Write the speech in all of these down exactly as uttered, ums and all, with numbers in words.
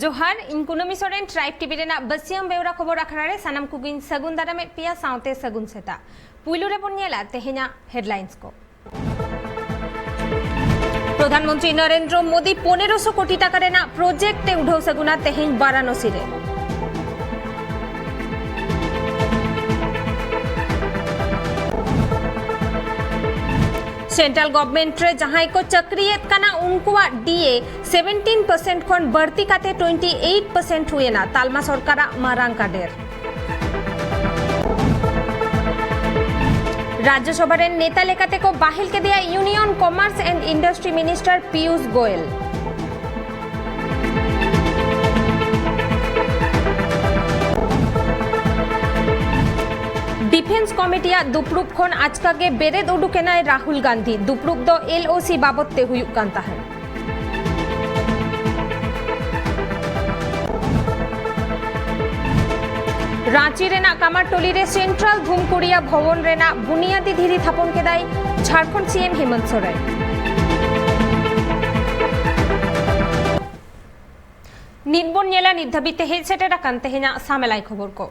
ᱡᱚᱦᱟᱨ, ᱤᱧ ᱠᱩᱱᱟᱹᱢᱤ ᱥᱚᱨᱮᱱ, ᱴᱨᱟᱭᱤᱵᱽ ᱴᱤᱵᱷᱤ ᱨᱮᱱᱟᱜ ᱵᱟᱹᱥᱭᱟᱹᱢ ᱵᱮᱣᱨᱟ ᱠᱷᱚᱵᱚᱨ ᱟᱠᱷᱲᱟ ᱨᱮ ᱥᱟᱱᱟᱢ ᱠᱚᱜᱮᱧ ᱥᱟᱹᱜᱩᱱ ᱫᱟᱨᱟᱢᱮᱫ ᱯᱮᱭᱟ, ᱥᱟᱶᱛᱮ ᱥᱟᱹᱜᱩᱱ ᱥᱮᱛᱟᱜ᱾ ᱯᱩᱭᱞᱩ ᱨᱮᱵᱚᱱ ᱧᱮᱞᱟ ᱛᱮᱦᱮᱧᱟᱜ ᱦᱮᱰᱞᱟᱭᱤᱱᱥ ᱠᱚ᱾ ᱯᱨᱚᱫᱷᱟᱱ ᱢᱚᱱᱛᱨᱤ ᱱᱚᱨᱮᱱᱫᱨᱚ ᱢᱳᱫᱤ ᱯᱚᱱᱮᱨᱚᱥᱚ ᱠᱳᱴᱤ ᱴᱟᱠᱟ ᱨᱮᱱᱟᱜ ᱯᱨᱚᱡᱮᱠᱴ ᱮ ᱩᱰᱷᱟᱹᱣ ᱥᱟᱹᱜᱩᱱᱟ ᱛᱮᱦᱮᱧ ᱵᱟᱨᱟᱱᱚᱥᱤ ᱨᱮ᱾ ᱥᱮᱱᱴᱨᱟᱞ ᱜᱚᱵᱷᱢᱮᱱᱴ ᱨᱮ ᱡᱟᱦᱟᱸᱭ ᱠᱚ ᱪᱟᱹᱠᱨᱤᱭᱮᱫ ᱠᱟᱱᱟ, ᱩᱱᱠᱩᱣᱟᱜ ᱰᱤ ᱮ ᱥᱮᱵᱷᱮᱱᱴᱤᱱ ᱯᱟᱨᱥᱮᱱᱴ ᱠᱷᱚᱱ ᱵᱟᱹᱲᱛᱤ ᱠᱟᱛᱮ ᱴᱩᱭᱮᱱᱴᱤ ᱮᱭᱤᱴ ᱯᱟᱨᱥᱮᱱᱴ ᱦᱩᱭᱮᱱᱟ ᱛᱟᱞᱢᱟ ᱥᱚᱨᱠᱟᱨᱟᱜ ᱢᱟᱨᱟᱝ ᱠᱟᱰᱮᱨ᱾ ᱨᱟᱡᱽᱡᱚᱥᱚᱵᱷᱟ ᱨᱮᱱ ᱱᱮᱛᱟ ᱞᱮᱠᱟᱛᱮ ᱠᱚ ᱵᱟᱹᱦᱤᱞ ᱠᱮᱫᱮᱭᱟ Union Commerce and Industry Minister Piyush Goyal. Defence ᱠᱚᱢᱤᱴᱤᱭᱟᱜ ᱫᱩᱯᱲᱩᱵ ᱠᱷᱚᱱ ᱟᱪᱠᱟ ᱜᱮ ᱵᱮᱨᱮᱫ ᱩᱰᱩᱠ ᱮᱱᱟᱭ ᱨᱟᱦᱩᱞ ᱜᱟᱱᱫᱷᱤ᱾ ᱫᱩᱯᱲᱩᱵ ᱫᱚ ᱮᱞ ᱳ ᱥᱤ ᱵᱟᱵᱚᱛ ᱛᱮ ᱦᱩᱭᱩᱜ ᱠᱟᱱ ᱛᱟᱦᱮᱸᱫ᱾ ᱨᱟᱸᱪᱤ ᱨᱮᱱᱟᱜ ᱠᱟᱢᱟᱨᱴᱚᱞᱤ ᱨᱮ ᱥᱮᱱᱴᱨᱟᱞ ᱫᱷᱩᱢᱠᱩᱲᱤᱭᱟ ᱵᱷᱚᱵᱚᱱ ᱨᱮᱱᱟᱜ ᱵᱩᱱᱤᱭᱟᱫᱤ ᱫᱷᱤᱨᱤ ᱛᱷᱟᱯᱚᱱ ᱠᱮᱫᱟᱭ ᱡᱷᱟᱲᱠᱷᱚᱸᱰ ᱥᱤ ᱮᱢ ᱦᱮᱢᱚᱱᱛ ᱥᱚᱨᱮᱱ᱾ ᱱᱤᱛ ᱵᱚᱱ ᱧᱮᱞᱟ ᱱᱤᱛ ᱫᱷᱟᱹᱵᱤᱡ ᱛᱮ ᱦᱮᱡ ᱥᱮᱴᱮᱨ ᱟᱠᱟᱱ ᱛᱮᱦᱮᱧᱟᱜ ᱥᱟᱢᱮᱞᱟᱭ ᱠᱷᱚᱵᱚᱨ ᱠᱚ᱾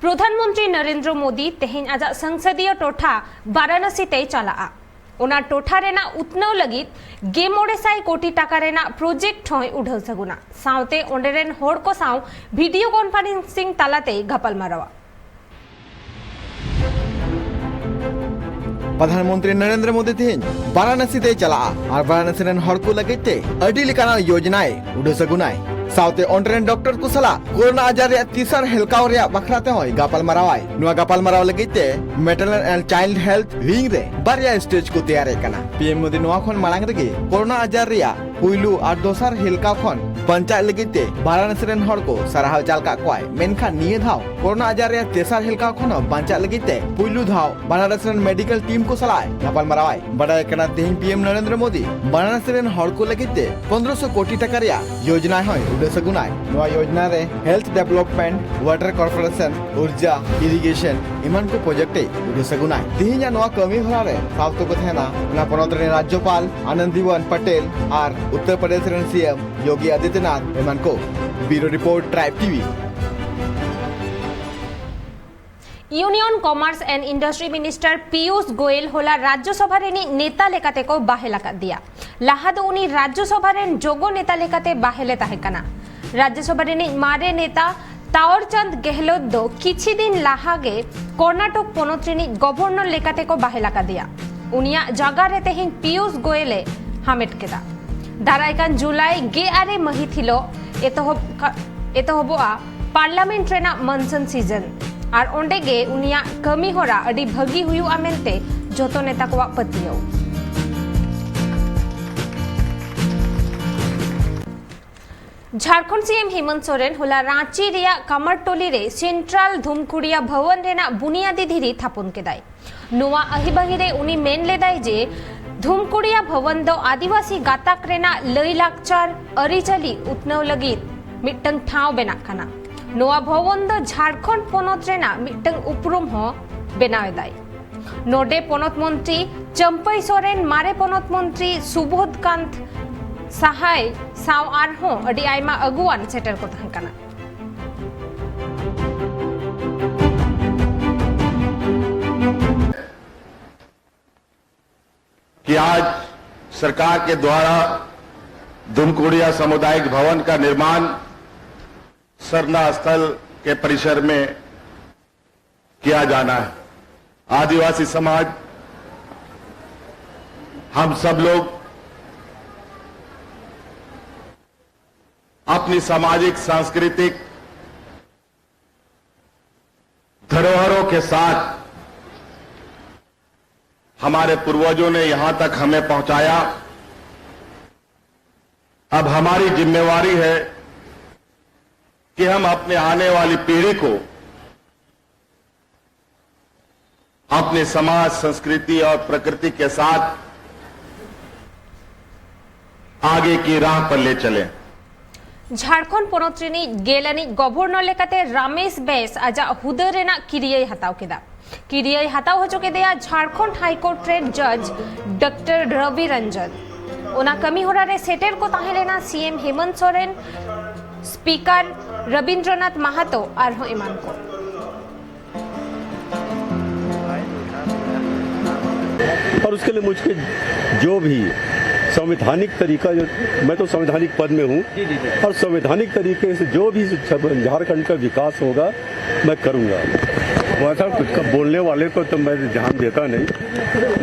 ᱯᱨᱚᱫᱷᱟᱱ ᱢᱚᱱᱛᱨᱤ ᱱᱚᱨᱮᱱᱫᱨᱚ ᱢᱳᱫᱤ ᱛᱮᱦᱮᱧ ᱟᱡᱟᱜ ᱥᱚᱝᱥᱚᱫᱤᱭᱚ ᱴᱚᱴᱷᱟ ᱵᱟᱨᱟᱱᱚᱥᱤ ᱛᱮᱭ ᱪᱟᱞᱟᱜᱼᱟ᱾ ᱚᱱᱟ ᱴᱚᱴᱷᱟ ᱨᱮᱱᱟᱜ ᱩᱛᱱᱟᱹᱣ ᱞᱟᱹᱜᱤᱫ ᱜᱮ ᱢᱚᱬᱮ ᱥᱟᱭ ᱠᱳᱴᱤ ᱴᱟᱠᱟ ᱨᱮᱱᱟᱜ ᱯᱨᱚᱡᱮᱠᱴ ᱦᱚᱸᱭ ᱩᱰᱷᱟᱹᱣ ᱥᱟᱹᱜᱩᱱᱟ᱾ ᱥᱟᱶᱛᱮ ᱚᱸᱰᱮ ᱨᱮᱱ ᱦᱚᱲ ᱠᱚ ᱥᱟᱶ ᱵᱷᱤᱰᱤᱭᱳ ᱠᱚᱱᱯᱷᱟᱨᱮᱱᱥᱤᱝ ᱛᱟᱞᱟᱛᱮᱭ ᱜᱟᱯᱟᱞᱢᱟᱨᱟᱣᱟ᱾ ᱯᱨᱚᱫᱷᱟᱱ ᱢᱚᱱᱛᱨᱤ ᱱᱚᱨᱮᱱᱫᱨᱚ ᱢᱳᱫᱤ ᱛᱮᱦᱮᱧ ᱵᱟᱨᱟᱱᱚᱥᱤ ᱛᱮᱭ ᱪᱟᱞᱟᱜᱼᱟ ᱟᱨ ᱵᱟᱨᱟᱱᱚᱥᱤ ᱨᱮᱱ ᱦᱚᱲ ᱠᱚ ᱞᱟᱹᱜᱤᱫ ᱛᱮ ᱟᱹᱰᱤ ᱞᱮᱠᱟᱱᱟᱜ ᱭᱳᱡᱱᱟᱭ ᱩᱰᱷᱟᱹᱣ ᱥᱟᱹᱜᱩᱱᱟᱭ᱾ ᱥᱟᱶᱛᱮ ᱚᱸᱰᱮ ᱨᱮᱱ ᱰᱚᱠᱴᱚᱨ ᱠᱚ ᱥᱟᱞᱟᱜ ᱠᱳᱨᱳᱱᱟ ᱟᱡᱟᱨ ᱨᱮᱭᱟᱜ ᱛᱮᱥᱟᱨ ᱦᱮᱞᱠᱟᱣ ᱨᱮᱭᱟᱜ ᱵᱟᱠᱷᱨᱟ ᱛᱮᱦᱚᱸᱭ ᱜᱟᱯᱟᱞᱢᱟᱨᱟᱣᱟᱭ᱾ ᱱᱚᱣᱟ ᱜᱟᱯᱟᱞᱢᱟᱨᱟᱣ ᱞᱟᱹᱜᱤᱫ ᱛᱮ Maternal and Child Health Wing ᱨᱮ ᱵᱟᱨᱭᱟ ᱥᱴᱮᱡᱽ ᱠᱚ ᱛᱮᱭᱟᱨᱮᱫ ᱠᱟᱱᱟ᱾ ᱯᱤ ᱮᱢ ᱢᱳᱫᱤ ᱱᱚᱣᱟ ᱠᱷᱚᱱ ᱢᱟᱲᱟᱝ ᱨᱮᱜᱮ ᱠᱳᱨᱳᱱᱟ ᱟᱡᱟᱨ ᱨᱮᱭᱟᱜ ᱯᱩᱭᱞᱩ ᱟᱨ ᱫᱚᱥᱟᱨ ᱦᱮᱞᱠᱟᱣ ᱠᱷᱚᱱ ᱵᱟᱧᱪᱟᱜ ᱞᱟᱹᱜᱤᱫ ᱛᱮ ᱵᱟᱨᱟᱱᱚᱥᱤ ᱨᱮᱱ ᱦᱚᱲ ᱠᱚ ᱥᱟᱨᱦᱟᱣ ᱪᱟᱞ ᱠᱟᱜ ᱠᱚᱣᱟᱭ᱾ ᱢᱮᱱᱠᱷᱟᱱ ᱱᱤᱭᱟᱹ ᱫᱷᱟᱣ ᱠᱳᱨᱳᱱᱟ ᱟᱡᱟᱨ ᱨᱮᱭᱟᱜ ᱛᱮᱥᱟᱨ ᱦᱮᱞᱠᱟᱣ ᱠᱷᱚᱱ ᱦᱚᱸ ᱵᱟᱧᱪᱟᱜ ᱞᱟᱹᱜᱤᱫ ᱛᱮ ᱯᱩᱭᱞᱩ ᱫᱷᱟᱣ ᱵᱟᱨᱟᱱᱚᱥᱤ ᱨᱮᱱ ᱢᱮᱰᱤᱠᱮᱞ ᱴᱤᱢ ᱠᱚ ᱥᱟᱞᱟᱜ ᱮ ᱜᱟᱯᱟᱞᱢᱟᱨᱟᱣᱟᱭ᱾ ᱵᱟᱰᱟᱭ ᱠᱟᱱᱟ, ᱛᱮᱦᱮᱧ ᱯᱤ ᱮᱢ ᱱᱚᱨᱮᱱᱫᱨᱚ ᱢᱳᱫᱤ ᱵᱟᱨᱟᱱᱚᱥᱤ ᱨᱮᱱ ᱦᱚᱲ ᱠᱚ ᱞᱟᱹᱜᱤᱫ ᱛᱮ ᱯᱚᱱᱫᱽᱨᱚᱥᱚ ᱠᱳᱴᱤ ᱴᱟᱠᱟ ᱨᱮᱭᱟᱜ ᱭᱳᱡᱱᱟ ᱦᱚᱸᱭ ᱩᱰᱟᱹ ᱥᱟᱹᱜᱩᱱᱟᱭ᱾ ᱱᱚᱣᱟ ᱭᱳᱡᱱᱟ ᱨᱮ ᱦᱮᱞᱛᱷ ᱰᱮᱵᱷᱞᱚᱯᱢᱮᱱᱴ, ᱣᱟᱴᱟᱨ ᱠᱚᱨᱯᱳᱨᱮᱥᱚᱱ, ᱩᱨᱡᱟ, ᱤᱨᱤᱜᱮᱥᱚᱱ ᱮᱢᱟᱱ ᱠᱚ ᱯᱨᱚᱡᱮᱠᱴ ᱮ ᱩᱰᱟᱹ ᱥᱟᱹᱜᱩᱱᱟᱭ᱾ ᱛᱮᱦᱮᱧᱟᱜ ᱱᱚᱣᱟ ᱠᱟᱹᱢᱤ ᱦᱚᱨᱟ ᱨᱮ ᱥᱟᱶᱛᱮ ᱠᱚ ᱛᱟᱦᱮᱱᱟ ᱚᱱᱟ ᱯᱚᱱᱚᱛ ᱨᱮᱱ ᱨᱟᱡᱽᱡᱚᱯᱟᱞ ᱟᱱᱚᱱᱫᱤᱵᱟᱱ ᱯᱟᱴᱮᱞ ᱟᱨ ᱩᱛᱛᱚᱨ ᱯᱨᱚᱫᱮᱥ ᱨᱮᱱ ᱥᱤ ᱮᱢ ᱭᱳᱜᱤ ᱟᱫᱤᱛᱭᱚᱱᱟᱛᱷ ᱮᱢᱟᱱ ᱠᱚ᱾ Bureau report, tribe TV. Union commerce and industry minister Piyush Goyal ᱦᱚᱞᱟ ᱨᱟᱡᱽᱡᱚᱥᱚᱵᱷᱟ ᱨᱤᱱᱤᱡ ᱱᱮᱛᱟ ᱞᱮᱠᱟᱛᱮ ᱠᱚ ᱵᱟᱦᱮᱞ ᱟᱠᱟᱫ ᱫᱮᱭᱟ᱾ ᱞᱟᱦᱟ ᱫᱚ ᱩᱱᱤ ᱨᱟᱡᱽᱡᱚᱥᱚᱵᱷᱟ ᱨᱮᱱ ᱡᱚᱜᱚ ᱱᱮᱛᱟ ᱞᱮᱠᱟᱛᱮ ᱵᱟᱦᱮᱞ ᱮ ᱛᱟᱦᱮᱸ ᱠᱟᱱᱟ᱾ ᱨᱟᱡᱽᱡᱚᱥᱚᱵᱷᱟ ᱨᱤᱱᱤᱡ ᱢᱟᱨᱮ ᱱᱮᱛᱟ ᱛᱟᱣᱚᱨ ᱪᱟᱸᱫᱽ ᱜᱮᱦᱞᱳᱛ ᱫᱚ ᱠᱤᱪᱷᱤ ᱫᱤᱱ ᱞᱟᱦᱟ ᱜᱮ ᱠᱚᱨᱱᱟᱴᱚᱠ ᱯᱚᱱᱚᱛ ᱨᱤᱱᱤᱡ ᱜᱚᱵᱷᱚᱨᱱᱚᱨ ᱞᱮᱠᱟᱛᱮ ᱠᱚ ᱵᱟᱦᱮᱞ ᱟᱠᱟᱫᱮᱭᱟ᱾ ᱩᱱᱤᱭᱟᱜ ᱡᱟᱜᱟ ᱨᱮ ᱛᱮᱦᱮᱧ ᱯᱤᱭᱩᱥ ᱜᱳᱭᱮᱞ ᱮ ᱦᱟᱢᱮᱴ ᱠᱮᱫᱟ᱾ ᱫᱟᱨᱟᱭ ᱠᱟᱱ ᱡᱩᱞᱟᱭ ᱜᱮᱞ ᱟᱨᱮ ᱢᱟᱹᱦᱤᱛ ᱦᱤᱞᱳᱜ ᱮᱛᱚᱦᱚᱵ ᱠᱟ-, ᱮᱛᱚᱦᱚᱵᱚᱜᱼᱟ ᱯᱟᱨᱞᱟᱢᱮᱱᱴ ᱨᱮᱱᱟᱜ ᱢᱚᱱᱥᱚᱱ ᱥᱤᱡᱚᱱ᱾ ᱟᱨ ᱚᱸᱰᱮ ᱜᱮ ᱩᱱᱤᱭᱟᱜ ᱠᱟᱹᱢᱤ ᱦᱚᱨᱟ ᱟᱹᱰᱤ ᱵᱷᱟᱹᱜᱤ ᱦᱩᱭᱩᱜᱼᱟ ᱢᱮᱱᱛᱮ ᱡᱚᱛᱚ ᱱᱮᱛᱟ ᱠᱚᱣᱟᱜ ᱯᱟᱹᱛᱭᱟᱹᱣ᱾ ᱡᱷᱟᱲᱠᱷᱚᱸᱰ ᱥᱤ ᱮᱢ ᱦᱮᱢᱚᱱᱛ ᱥᱚᱨᱮᱱ ᱦᱚᱞᱟ ᱨᱟᱸᱪᱤ ᱨᱮᱭᱟᱜ ᱠᱟᱢᱟᱨᱴᱚᱞᱤ ᱨᱮ ᱥᱮᱱᱴᱨᱟᱞ ᱫᱷᱩᱢᱠᱩᱲᱤᱭᱟ ᱵᱷᱚᱵᱚᱱ ᱨᱮᱱᱟᱜ ᱵᱩᱱᱤᱭᱟᱫᱤ ᱫᱷᱤᱨᱤ ᱛᱷᱟᱯᱚᱱ ᱠᱮᱫᱟᱭ᱾ ᱱᱚᱣᱟ ᱟᱹᱦᱤᱵᱟᱹᱦᱤ ᱨᱮ ᱩᱱᱤ ᱢᱮᱱ ᱞᱮᱫᱟᱭ ᱡᱮ ᱫᱷᱩᱢᱠᱩᱲᱤᱭᱟ ᱵᱷᱚᱵᱚᱱ ᱫᱚ ᱟᱹᱫᱤᱵᱟᱹᱥᱤ ᱜᱟᱛᱟᱠ ᱨᱮᱱᱟᱜ ᱞᱟᱹᱭ ᱞᱟᱠᱪᱟᱨ, ᱟᱹᱨᱤᱪᱟᱹᱞᱤ ᱩᱛᱱᱟᱹᱣ ᱞᱟᱹᱜᱤᱫ ᱢᱤᱫᱴᱟᱝ ᱴᱷᱟᱶ ᱵᱮᱱᱟᱜ ᱠᱟᱱᱟ᱾ ᱱᱚᱣᱟ ᱵᱷᱚᱵᱚᱱ ᱫᱚ ᱡᱷᱟᱲᱠᱷᱚᱸᱰ ᱯᱚᱱᱚᱛ ᱨᱮᱱᱟᱜ ᱢᱤᱫᱴᱟᱝ ᱩᱯᱨᱩᱢ ᱦᱚᱸ ᱵᱮᱱᱟᱣ ᱮᱫᱟᱭ᱾ ᱱᱚᱰᱮ ᱯᱚᱱᱚᱛ ᱢᱚᱱᱛᱨᱤ ᱪᱟᱹᱢᱯᱟᱹᱭ ᱥᱚᱨᱮᱱ, ᱢᱟᱨᱮ ᱯᱚᱱᱚᱛ ᱢᱚᱱᱛᱨᱤ ᱥᱩᱵᱳᱫᱷ ᱠᱟᱱᱛ ᱥᱟᱦᱟᱭ ᱥᱟᱶ ᱟᱨᱦᱚᱸ ᱟᱹᱰᱤ ᱟᱭᱢᱟ ᱟᱹᱜᱩᱣᱟᱱ ᱥᱮᱴᱮᱨ ᱠᱚ ᱛᱟᱦᱮᱸ ᱠᱟᱱᱟ᱾ कि आज सरकार के द्वारा धुमकुड़िया सामुदायिक भवन का निर्माण सरना स्थल के परिसर में किया जाना है। आदिवासी समाज, हम सब लोग अपनी सामाजिक सांस्कृतिक धरोहरों के साथ हमारे पूर्वजों ने यहां तक हमें पहुंचाया। अब हमारी जिम्मेवारी है कि हम अपने आने वाली पीढ़ी को अपने समाज, संस्कृति और प्रकृति के साथ आगे की राह पर ले चलें। ᱡᱷᱟᱲᱠᱷᱚᱸᱰ ᱯᱚᱱᱚᱛ ᱨᱤᱱᱤᱡ ᱜᱮᱞ ᱟᱹᱱᱤᱡ ᱜᱚᱵᱷᱚᱨᱱᱚᱨ ᱞᱮᱠᱟᱛᱮ ᱨᱟᱢᱮᱥ ᱵᱮᱥ ᱟᱡᱟᱜ ᱦᱩᱫᱟᱹ ᱨᱮᱱᱟᱜ ᱠᱤᱨᱤᱭᱟᱹᱭ ᱦᱟᱛᱟᱣ ᱠᱮᱫᱟ᱾ ᱠᱤᱨᱤᱭᱟᱹᱭ ᱦᱟᱛᱟᱣ ᱦᱚᱪᱚ ᱠᱮᱫᱮᱭᱟ ᱡᱷᱟᱲᱠᱷᱚᱸᱰ ᱦᱟᱭ ᱠᱳᱨᱴ ᱨᱮᱱ ᱡᱟᱡᱽ ᱰᱚᱠᱴᱚᱨ ᱨᱚᱵᱤ ᱨᱚᱧᱡᱚᱱ᱾ ᱚᱱᱟ ᱠᱟᱹᱢᱤ ᱦᱚᱨᱟ ᱨᱮ ᱥᱮᱴᱮᱨ ᱠᱚ ᱛᱟᱦᱮᱸ ᱞᱮᱱᱟ ᱥᱤ ᱮᱢ ᱦᱮᱢᱚᱱᱛ ᱥᱚᱨᱮᱱ, ᱥᱯᱤᱠᱟᱨ ᱨᱚᱵᱤᱱᱫᱨᱚᱱᱟᱛᱷ ᱢᱟᱦᱟᱛᱚ ᱟᱨᱦᱚᱸ ᱮᱢᱟᱱ ᱠᱚ᱾ और उसके लिए मुझे जो भी संवैधानिक तरीका, जो मैं तो संवैधानिक पद में हूँ, और संवैधानिक तरीके से जो भी झारखंड का विकास होगा, मैं करूँगा। वैसा कुछ का बोलने वाले को तो मैं ध्यान देता नहीं,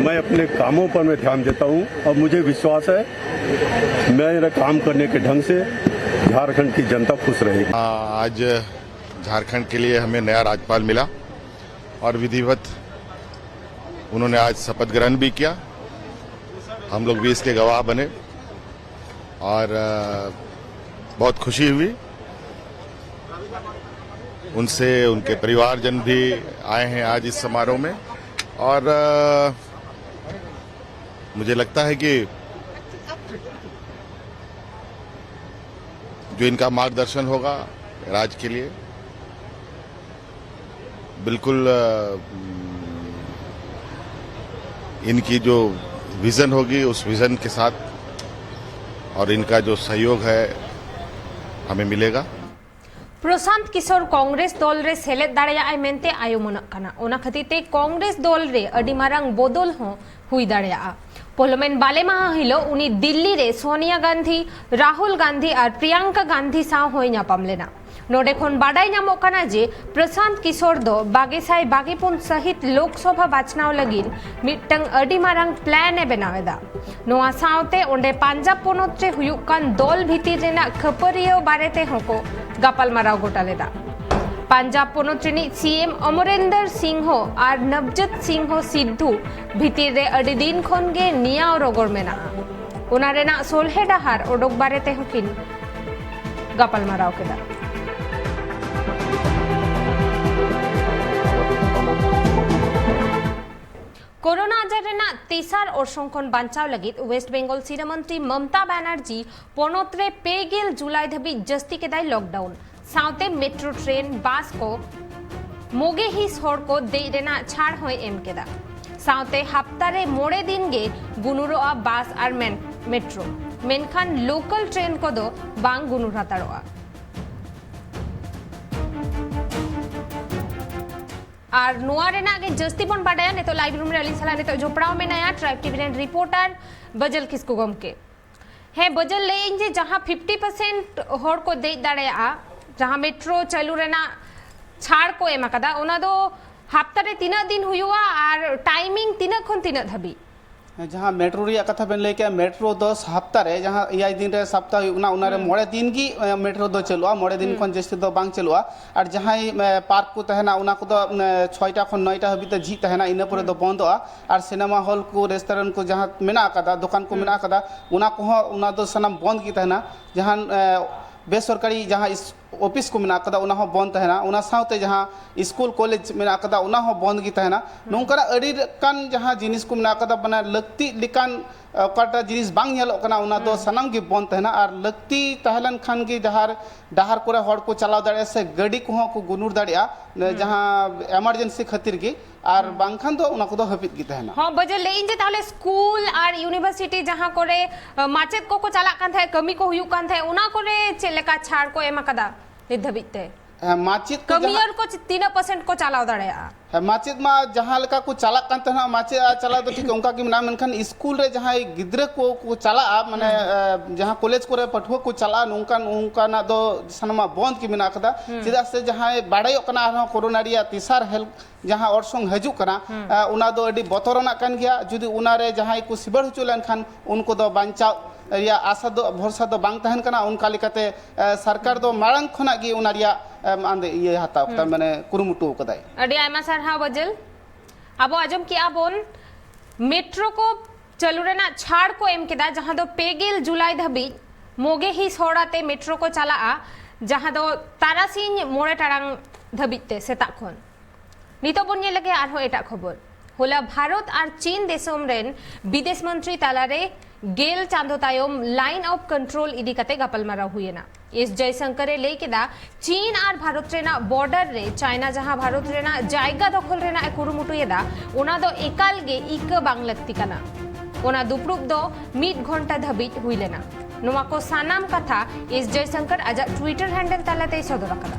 मैं अपने कामों पर मैं ध्यान देता हूँ और मुझे विश्वास है, मेरा काम करने के ढंग से झारखंड की जनता खुश रहेगी। आज झारखंड के लिए हमें नया राज्यपाल मिला और विधिवत उन्होंने आज शपथ ग्रहण भी किया। हम लोग भी इसके गवाह बने और बहुत खुशी हुई उनसे। उनके परिवारजन भी आए हैं आज इस समारोह में और मुझे लगता है कि जो इनका मार्गदर्शन होगा राज्य के लिए, बिल्कुल इनकी जो विजन होगी उस विजन के साथ और इनका जो सहयोग है हमें मिलेगा। ᱯᱨᱚᱥᱟᱱᱛ ᱠᱤᱥᱳᱨ ᱠᱚᱝᱜᱨᱮᱥ ᱫᱚᱞ ᱨᱮ ᱥᱮᱞᱮᱫ ᱫᱟᱲᱮᱭᱟᱜᱼᱟᱭ ᱢᱮᱱᱛᱮ ᱟᱭᱚᱢᱚᱱᱟᱜ ᱠᱟᱱᱟ᱾ ᱚᱱᱟ ᱠᱷᱟᱹᱛᱤᱨ ᱛᱮ ᱠᱚᱝᱜᱨᱮᱥ ᱫᱚᱞ ᱨᱮ ᱟᱹᱰᱤ ᱢᱟᱨᱟᱝ ᱵᱚᱫᱚᱞ ᱦᱚᱸ ᱦᱩᱭ ᱫᱟᱲᱮᱭᱟᱜᱼᱟ᱾ ᱯᱚᱞᱚᱢᱮᱱ ᱵᱟᱞᱮ ᱢᱟᱦᱟ ᱦᱤᱞᱳᱜ ᱩᱱᱤ ᱫᱤᱞᱞᱤ ᱨᱮ ᱥᱳᱱᱤᱭᱟ ᱜᱟᱱᱫᱷᱤ, ᱨᱟᱦᱩᱞ ᱜᱟᱱᱫᱷᱤ ᱟᱨ ᱯᱨᱤᱭᱟᱝᱠᱟ ᱜᱟᱱᱫᱷᱤ ᱥᱟᱶ ᱦᱚᱸᱭ ᱧᱟᱯᱟᱢ ᱞᱮᱱᱟ᱾ ᱱᱚᱰᱮ ᱠᱷᱚᱱ ᱵᱟᱰᱟᱭ ᱧᱟᱢᱚᱜ ᱠᱟᱱᱟ ᱡᱮ ᱯᱨᱚᱥᱟᱱᱛ ᱠᱤᱥᱳᱨ ᱫᱚ ᱵᱟᱜᱮ ᱥᱟᱭ ᱵᱟᱜᱮ ᱯᱩᱱ ᱥᱟᱹᱦᱤᱛ ᱞᱳᱠᱥᱚᱵᱷᱟ ᱵᱟᱪᱷᱱᱟᱣ ᱞᱟᱹᱜᱤᱫ ᱢᱤᱫᱴᱟᱝ ᱟᱹᱰᱤ ᱢᱟᱨᱟᱝ ᱯᱞᱟᱱ ᱮ ᱵᱮᱱᱟᱣ ᱮᱫᱟ᱾ ᱱᱚᱣᱟ ᱥᱟᱶᱛᱮ ᱚᱸᱰᱮ ᱯᱟᱧᱡᱟᱵᱽ ᱯᱚᱱᱚᱛ ᱨᱮ ᱦᱩᱭᱩᱜ ᱠᱟᱱ ᱫᱚᱞ ᱵᱷᱤᱛᱤᱨ ᱨᱮᱱᱟᱜ ᱠᱷᱟᱹᱯᱟᱹᱨᱤᱭᱟᱹᱣ ᱵᱟᱨᱮ ᱛᱮᱦᱚᱸ ᱠᱚ ᱜᱟᱯᱟᱞᱢᱟᱨᱟᱣ ᱜᱚᱴᱟ ᱞᱮᱫᱟ᱾ ᱯᱟᱧᱡᱟᱵᱽ ᱯᱚᱱᱚᱛ ᱨᱤᱱᱤᱡ ᱥᱤ ᱮᱢ ᱚᱢᱚᱨᱮᱱᱫᱚᱨ ᱥᱤᱝᱦᱚ ᱟᱨ ᱱᱚᱵᱡᱳᱛ ᱥᱤᱝᱦᱚ ᱥᱤᱫᱷᱩ ᱵᱷᱤᱛᱤᱨ ᱨᱮ ᱟᱹᱰᱤ ᱫᱤᱱ ᱠᱷᱚᱱ ᱜᱮ ᱱᱮᱭᱟᱣ ᱨᱚᱜᱚᱲ ᱢᱮᱱᱟᱜᱼᱟ᱾ ᱚᱱᱟ ᱨᱮᱱᱟᱜ ᱥᱚᱞᱦᱮ ᱰᱟᱦᱟᱨ ᱚᱰᱚᱠ ᱵᱟᱨᱮ ᱛᱮᱦᱚᱸ ᱠᱤᱱ ᱜᱟᱯᱟᱞᱢᱟᱨᱟᱣ ᱠᱮᱫᱟ᱾ ᱠᱳᱨᱳᱱᱟ ᱟᱡᱟᱨ ᱨᱮᱱᱟᱜ ᱛᱮᱥᱟᱨ ᱚᱨᱥᱚᱝ ᱠᱷᱚᱱ ᱵᱟᱧᱪᱟᱣ ᱞᱟᱹᱜᱤᱫ ᱳᱭᱮᱥᱴ ᱵᱮᱝᱜᱚᱞ ᱥᱤᱨᱟᱹ ᱢᱚᱱᱛᱨᱤ ᱢᱚᱢᱛᱟ ᱵᱟᱱᱟᱨᱡᱤ ᱯᱚᱱᱚᱛ ᱨᱮ ᱯᱮ ᱜᱮᱞ ᱡᱩᱞᱟᱭ ᱫᱷᱟᱹᱵᱤᱡ ᱡᱟᱹᱥᱛᱤ ᱠᱮᱫᱟᱭ ᱞᱚᱠᱰᱟᱣᱩᱱ᱾ ᱥᱟᱶᱛᱮ ᱢᱮᱴᱨᱳ ᱴᱨᱮᱱ, ᱵᱟᱥ ᱠᱚ ᱢᱚᱜᱮ ᱦᱤᱸᱥ ᱦᱚᱲ ᱠᱚ ᱫᱮᱡ ᱨᱮᱱᱟᱜ ᱪᱷᱟᱲ ᱦᱚᱸᱭ ᱮᱢ ᱠᱮᱫᱟ᱾ ᱥᱟᱶᱛᱮ ᱦᱟᱯᱛᱟ ᱨᱮ ᱢᱚᱬᱮ ᱫᱤᱱ ᱜᱮ ᱜᱩᱱᱩᱨᱚᱜᱼᱟ ᱵᱟᱥ ᱟᱨ ᱢᱮᱱ-, ᱢᱮᱴᱨᱳ, ᱢᱮᱱᱠᱷᱟᱱ ᱞᱳᱠᱟᱞ ᱴᱨᱮᱱ ᱠᱚᱫᱚ ᱵᱟᱝ ᱜᱩᱱᱩᱨ ᱦᱟᱛᱟᱲᱚᱜᱼᱟ᱾ ᱟᱨ ᱱᱚᱣᱟ ᱨᱮᱱᱟᱜ ᱜᱮ ᱡᱟᱹᱥᱛᱤ ᱵᱚᱱ ᱵᱟᱰᱟᱭᱟ ᱱᱤᱛᱚᱜ ᱞᱟᱭᱤᱵᱷ ᱨᱩᱢ ᱨᱮ ᱟᱹᱞᱤᱧ ᱥᱟᱞᱟᱜ ᱱᱤᱛᱚᱜ ᱡᱚᱯᱲᱟᱣ ᱢᱮᱱᱟᱭᱟ ᱴᱨᱟᱭᱤᱵᱽ ᱴᱤᱵᱷᱤ ᱨᱮᱱ ᱨᱤᱯᱳᱨᱴᱟᱨ ᱵᱟᱡᱟᱞ ᱠᱤᱥᱠᱩ ᱜᱚᱢᱠᱮ᱾ ᱦᱮᱸ ᱵᱟᱡᱟᱞ, ᱞᱟᱹᱭ ᱟᱹᱧ ᱡᱮ ᱡᱟᱦᱟᱸ ᱯᱷᱤᱯᱴᱤ ᱯᱟᱨᱥᱮᱱᱴ ᱦᱚᱲ ᱠᱚ ᱫᱮᱡ ᱫᱟᱲᱮᱭᱟᱜᱼᱟ, ᱡᱟᱦᱟᱸ ᱢᱮᱴᱨᱳ ᱪᱟᱹᱞᱩ ᱨᱮᱱᱟᱜ ᱪᱷᱟᱲ ᱠᱚ ᱮᱢ ᱟᱠᱟᱫᱟ, ᱚᱱᱟ ᱫᱚ ᱦᱟᱯᱛᱟ ᱨᱮ ᱛᱤᱱᱟᱹᱜ ᱫᱤᱱ ᱦᱩᱭᱩᱜᱼᱟ ᱟᱨ ᱴᱟᱭᱢᱤᱝ ᱛᱤᱱᱟᱹᱜ ᱠᱷᱚᱱ ᱛᱤᱱᱟᱹᱜ ᱫᱷᱟᱹᱵᱤᱡ? ᱡᱟᱦᱟᱸ ᱢᱮᱴᱨᱳ ᱨᱮᱭᱟᱜ ᱠᱟᱛᱷᱟ ᱵᱮᱱ ᱞᱟᱹᱭ ᱠᱮᱜᱼᱟ, ᱢᱮᱴᱨᱳ ᱫᱚ ᱦᱟᱯᱛᱟ ᱨᱮ ᱡᱟᱦᱟᱸ ᱮᱭᱟᱭ ᱫᱤᱱ ᱨᱮ ᱥᱟᱯᱛᱟ ᱦᱩᱭᱩᱜ ᱠᱟᱱᱟ, ᱚᱱᱟ ᱨᱮ ᱦᱩᱸ᱾ ᱢᱚᱬᱮ ᱫᱤᱱ ᱜᱮ, ᱮ, ᱢᱮᱴᱨᱳ ᱫᱚ ᱪᱟᱹᱞᱩᱜᱼᱟ, ᱢᱚᱬᱮ ᱫᱤᱱ ᱦᱩᱸ᱾ ᱠᱷᱚᱱ ᱡᱟᱹᱥᱛᱤ ᱫᱚ ᱵᱟᱝ ᱪᱟᱹᱞᱩᱜᱼᱟ᱾ ᱟᱨ ᱡᱟᱦᱟᱸᱭ, ᱮ, ᱯᱟᱨᱠ ᱠᱚ ᱛᱟᱦᱮᱱᱟ, ᱚᱱᱟ ᱠᱚᱫᱚ, ᱮ, ᱪᱷᱚᱭᱴᱟ ᱠᱷᱚᱱ ᱱᱚᱭᱴᱟ ᱦᱟᱹᱵᱤᱡ ᱛᱮ ᱡᱷᱤᱡ ᱛᱟᱦᱮᱱᱟ, ᱤᱱᱟᱹ ᱯᱚᱨᱮ ᱫᱚ ᱦᱩᱸ᱾ ᱵᱚᱱᱫᱚᱜᱼᱟ᱾ ᱟᱨ ᱥᱤᱱᱮᱢᱟ ᱦᱚᱞ ᱠᱚ, ᱨᱮᱥᱴᱩᱨᱮᱱᱴ ᱠᱚ ᱡᱟᱦᱟᱸ ᱢᱮᱱᱟᱜ ᱟᱠᱟᱫᱟ, ᱫᱚᱠᱟᱱ ᱠᱚ ᱦᱩᱸ᱾ ᱢᱮᱱᱟᱜ ᱟᱠᱟᱫᱟ, ᱚᱱᱟ ᱠᱚᱦᱚᱸ, ᱚᱱᱟ ᱫᱚ ᱥᱟᱱᱟᱢ ᱵᱚᱱᱫ ᱜᱮ ᱛᱟᱦᱮᱱᱟ᱾ ᱡᱟᱦᱟᱱ, ᱮ, ᱵᱮᱥᱚᱨᱠᱟᱨᱤ ᱡᱟᱦᱟᱸ ᱤᱥ-, ᱚᱯᱷᱤᱥ ᱠᱚ ᱢᱮᱱᱟᱜ ᱟᱠᱟᱫᱟ, ᱚᱱᱟ ᱦᱚᱸ ᱵᱚᱱᱫ ᱛᱟᱦᱮᱱᱟ᱾ ᱚᱱᱟ ᱥᱟᱶᱛᱮ ᱡᱟᱦᱟᱸ ᱥᱠᱩᱞ ᱠᱚᱞᱮᱡᱽ ᱢᱮᱱᱟᱜ ᱟᱠᱟᱫᱟ, ᱚᱱᱟ ᱦᱚᱸ ᱵᱚᱱᱫ ᱜᱮ ᱛᱟᱦᱮᱱᱟ᱾ ᱦᱩᱸ᱾ ᱱᱚᱝᱠᱟᱱᱟᱜ ᱟᱹᱰᱤ ᱞᱮᱠᱟᱱ ᱡᱟᱦᱟᱸ ᱡᱤᱱᱤᱥ ᱠᱚ ᱢᱮᱱᱟᱜ ᱟᱠᱟᱫᱟ, ᱢᱟᱱᱮ ᱞᱟᱹᱠᱛᱤ ᱞᱮᱠᱟᱱ, ᱮ, ᱚᱠᱟᱴᱟᱜ ᱡᱤᱱᱤᱥ ᱵᱟᱝ ᱧᱮᱞᱚᱜ ᱠᱟᱱᱟ, ᱚᱱᱟ ᱫᱚ ᱦᱩᱸ᱾ ᱥᱟᱱᱟᱢ ᱜᱮ ᱵᱚᱱᱫ ᱛᱟᱦᱮᱱᱟ᱾ ᱟᱨ ᱞᱟᱹᱠᱛᱤ ᱛᱟᱦᱮᱸ ᱞᱮᱱ ᱠᱷᱟᱱ ᱜᱮ ᱰᱟᱦᱟᱨ, ᱰᱟᱦᱟᱨ ᱠᱚᱨᱮ ᱦᱚᱲ ᱠᱚ ᱪᱟᱞᱟᱣ ᱫᱟᱲᱮᱭᱟᱜᱼᱟ ᱥᱮ ᱜᱟᱹᱰᱤ ᱠᱚᱦᱚᱸ ᱠᱚ ᱜᱩᱱᱩᱨ ᱫᱟᱲᱮᱭᱟᱜᱼᱟ, ᱦᱩᱸ᱾ ᱡᱟᱦᱟᱸ ᱮᱢᱟᱨᱡᱮᱱᱥᱤ ᱠᱷᱟᱹᱛᱤᱨ ᱜᱮ᱾ ᱟᱨ ᱦᱩᱸ᱾ ᱵᱟᱝᱠᱷᱟᱱ ᱫᱚ ᱚᱱᱟ ᱠᱚᱫᱚ ᱦᱟᱹᱯᱤᱫ ᱜᱮ ᱛᱟᱦᱮᱱᱟ᱾ ᱦᱚᱸ, ᱵᱟᱡᱟᱞ, ᱞᱟᱹᱭ ᱤᱧ ᱡᱮ ᱛᱟᱦᱚᱞᱮ ᱥᱠᱩᱞ ᱟᱨ ᱤᱭᱩᱱᱤᱵᱷᱟᱨᱥᱤᱴᱤ ᱡᱟᱦᱟᱸ ᱠᱚᱨᱮ, ᱟ, ᱢᱟᱪᱮᱫ ᱠᱚᱠᱚ ᱪᱟᱞᱟᱜ ᱠᱟᱱ ᱛᱟᱦᱮᱸᱫ, ᱠᱟᱹᱢᱤ ᱠᱚ ᱦᱩᱭᱩᱜ ᱠᱟᱱ ᱛᱟᱦᱮᱸᱫ, ᱚᱱᱟ ᱠᱚᱨᱮ ᱪᱮᱫ ᱞᱮᱠᱟ ᱪᱷᱟᱲ ᱠᱚ ᱮᱢ ᱟᱠᱟᱫᱟ ᱱᱤᱛ ᱫᱷᱟᱹᱵᱤᱡ ᱛᱮ? ᱦᱮᱸ, ᱢᱟᱪᱮᱫ ᱠᱚ ᱡᱟᱦᱟᱸ ᱠᱟᱹᱢᱤᱭᱟᱹ ᱠᱚ ᱪᱮ-, ᱛᱤᱱᱟᱹᱜ ᱯᱟᱨᱥᱮᱱᱴ ᱠᱚ ᱪᱟᱞᱟᱣ ᱫᱟᱲᱮᱭᱟᱜᱼᱟ? ᱦᱮᱸ, ᱢᱟᱪᱮᱫ ᱢᱟ ᱡᱟᱦᱟᱸ ᱞᱮᱠᱟ ᱠᱚ ᱪᱟᱞᱟᱜ ᱠᱟᱱ ᱛᱟᱦᱮᱱᱟ, ᱢᱟᱪᱮᱫ ᱟᱜ ᱪᱟᱞᱟᱣ ᱫᱚ ᱴᱷᱤᱠ ᱚᱱᱠᱟ ᱜᱮ ᱢᱮᱱᱟᱜᱼᱟ, ᱢᱮᱱᱠᱷᱟᱱ ᱥᱠᱩᱞ ᱨᱮ ᱡᱟᱦᱟᱸᱭ ᱜᱤᱫᱽᱨᱟᱹ ᱠᱚ ᱠᱚ ᱪᱟᱞᱟᱜᱼᱟ, ᱢᱟᱱᱮ, ᱦᱮᱸ᱾ ᱮ, ᱡᱟᱦᱟᱸ ᱠᱚᱞᱮᱡᱽ ᱠᱚᱨᱮ ᱯᱟᱹᱴᱷᱩᱣᱟᱹ ᱠᱚ ᱪᱟᱞᱟᱜᱼᱟ, ᱱᱚᱝᱠᱟᱱ, ᱚᱱᱠᱟᱱᱟᱜ ᱫᱚ ᱥᱟᱱᱟᱢᱟᱜ ᱵᱚᱱᱫ ᱜᱮ ᱢᱮᱱᱟᱜ ᱟᱠᱟᱫᱟ᱾ ᱦᱮᱸ᱾ ᱪᱮᱫᱟᱜ ᱥᱮ ᱡᱟᱦᱟᱸᱭ ᱵᱟᱲᱟᱭᱚᱜ ᱠᱟᱱᱟ ᱟᱨᱦᱚᱸ ᱠᱳᱨᱳᱱᱟ ᱨᱮᱭᱟᱜ ᱛᱮᱥᱟᱨ ᱦᱮᱞ ᱡᱟᱦᱟᱸ ᱚᱨᱥᱚᱝ ᱦᱤᱡᱩᱜ ᱠᱟᱱᱟ, ᱦᱩᱸ᱾ ᱮ, ᱚᱱᱟ ᱫᱚ ᱟᱹᱰᱤ ᱵᱚᱛᱚᱨᱟᱱᱟᱜ ᱠᱟᱱ ᱜᱮᱭᱟ᱾ ᱡᱩᱫᱤ ᱚᱱᱟ ᱨᱮ ᱡᱟᱦᱟᱸᱭ ᱠᱚ ᱥᱤᱵᱟᱹᱲ ᱦᱚᱪᱚ ᱞᱮᱱᱠᱷᱟᱱ, ᱩᱱᱠᱩ ᱫᱚ ᱵᱟᱧᱪᱟᱣ ᱨᱮᱭᱟᱜ ᱟᱥᱟ ᱫᱚ, ᱵᱷᱚᱨᱥᱟ ᱫᱚ ᱵᱟᱝ ᱛᱟᱦᱮᱱ ᱠᱟᱱᱟ᱾ ᱚᱱᱠᱟ ᱞᱮᱠᱟᱛᱮ, ᱮ, ᱥᱚᱨᱠᱟᱨ ᱫᱚ ᱢᱟᱲᱟᱝ ᱠᱷᱚᱱᱟᱜ ᱜᱮ ᱚᱱᱟ ᱨᱮᱭᱟᱜ, ᱮᱢ, ᱟᱸᱫᱮ, ᱤᱭᱟᱹ ᱦᱟᱛᱟᱣ ᱠᱟᱫᱟ, ᱦᱩᱸ᱾ ᱢᱟᱱᱮ ᱠᱩᱨᱩᱢᱩᱴᱩ ᱠᱟᱫᱟᱭ᱾ ᱟᱹᱰᱤ ᱟᱭᱢᱟ ᱥᱟᱨᱦᱟᱣ ᱵᱟᱡᱟᱞ᱾ ᱟᱵᱚ ᱟᱸᱡᱚᱢ ᱠᱮᱜᱼᱟ ᱵᱚᱱ, ᱢᱮᱴᱨᱳ ᱠᱚ ᱪᱟᱹᱞᱩ ᱨᱮᱱᱟᱜ ᱪᱷᱟᱲ ᱠᱚ ᱮᱢ ᱠᱮᱫᱟ, ᱡᱟᱦᱟᱸ ᱫᱚ ᱯᱮ ᱜᱮᱞ ᱡᱩᱞᱟᱭ ᱫᱷᱟᱹᱵᱤᱡ ᱢᱚᱜᱮ ᱦᱤᱸᱥ ᱦᱚᱲ ᱟᱛᱮ ᱢᱮᱴᱨᱳ ᱠᱚ ᱪᱟᱞᱟᱜᱼᱟ, ᱡᱟᱦᱟᱸ ᱫᱚ ᱛᱟᱨᱟᱥᱤᱧ ᱢᱚᱬᱮ ᱴᱟᱲᱟᱝ ᱫᱷᱟᱹᱵᱤᱡ ᱛᱮ ᱥᱮᱛᱟᱜ ᱠᱷᱚᱱ᱾ ᱱᱤᱛᱚᱜ ᱵᱚᱱ ᱧᱮᱞ ᱞᱮᱜᱮ ᱟᱨᱦᱚᱸ ᱮᱴᱟᱜ ᱠᱷᱚᱵᱚᱨ᱾ ᱦᱚᱞᱟ ᱵᱷᱟᱨᱚᱛ ᱟᱨ ᱪᱤᱱ ᱫᱤᱥᱚᱢ ᱨᱮᱱ ᱵᱤᱫᱮᱥ ᱢᱚᱱᱛᱨᱤ ᱛᱟᱞᱟᱨᱮ ᱜᱮᱞ ᱪᱟᱸᱫᱚ ᱛᱟᱭᱚᱢ line of control ᱤᱫᱤ ᱠᱟᱛᱮ ᱜᱟᱯᱟᱞᱢᱟᱨᱟᱣ ᱦᱩᱭᱮᱱᱟ᱾ ᱮᱥ ᱡᱚᱭᱥᱚᱝᱠᱚᱨ ᱮ ᱞᱟᱹᱭ ᱠᱮᱫᱟ, ᱪᱤᱱ ᱟᱨ ᱵᱷᱟᱨᱚᱛ ᱨᱮᱱᱟᱜ border ᱨᱮ ᱪᱟᱭᱱᱟ ᱡᱟᱦᱟᱸ ᱵᱷᱟᱨᱚᱛ ᱨᱮᱱᱟᱜ ᱡᱟᱭᱜᱟ ᱫᱚᱠᱷᱚᱞ ᱨᱮᱱᱟᱜ ᱮ ᱠᱩᱨᱩᱢᱩᱴᱩᱭᱮᱫᱟ, ᱚᱱᱟ ᱫᱚ ᱮᱠᱟᱞ ᱜᱮ ᱤᱠᱟᱹ ᱵᱟᱝ ᱞᱟᱹᱠᱛᱤ ᱠᱟᱱᱟ᱾ ᱚᱱᱟ ᱫᱩᱯᱲᱩᱵ ᱫᱚ ᱢᱤᱫ ᱜᱷᱚᱱᱴᱟ ᱫᱷᱟᱹᱵᱤᱡ ᱦᱩᱭ ᱞᱮᱱᱟ᱾ ᱱᱚᱣᱟ ᱠᱚ ᱥᱟᱱᱟᱢ ᱠᱟᱛᱷᱟ ᱮᱥ ᱡᱚᱭᱥᱚᱝᱠᱚᱨ ᱟᱡᱟᱜ Twitter handle ᱛᱟᱞᱟᱛᱮᱭ ᱥᱚᱫᱚᱨ ᱟᱠᱟᱫᱟ᱾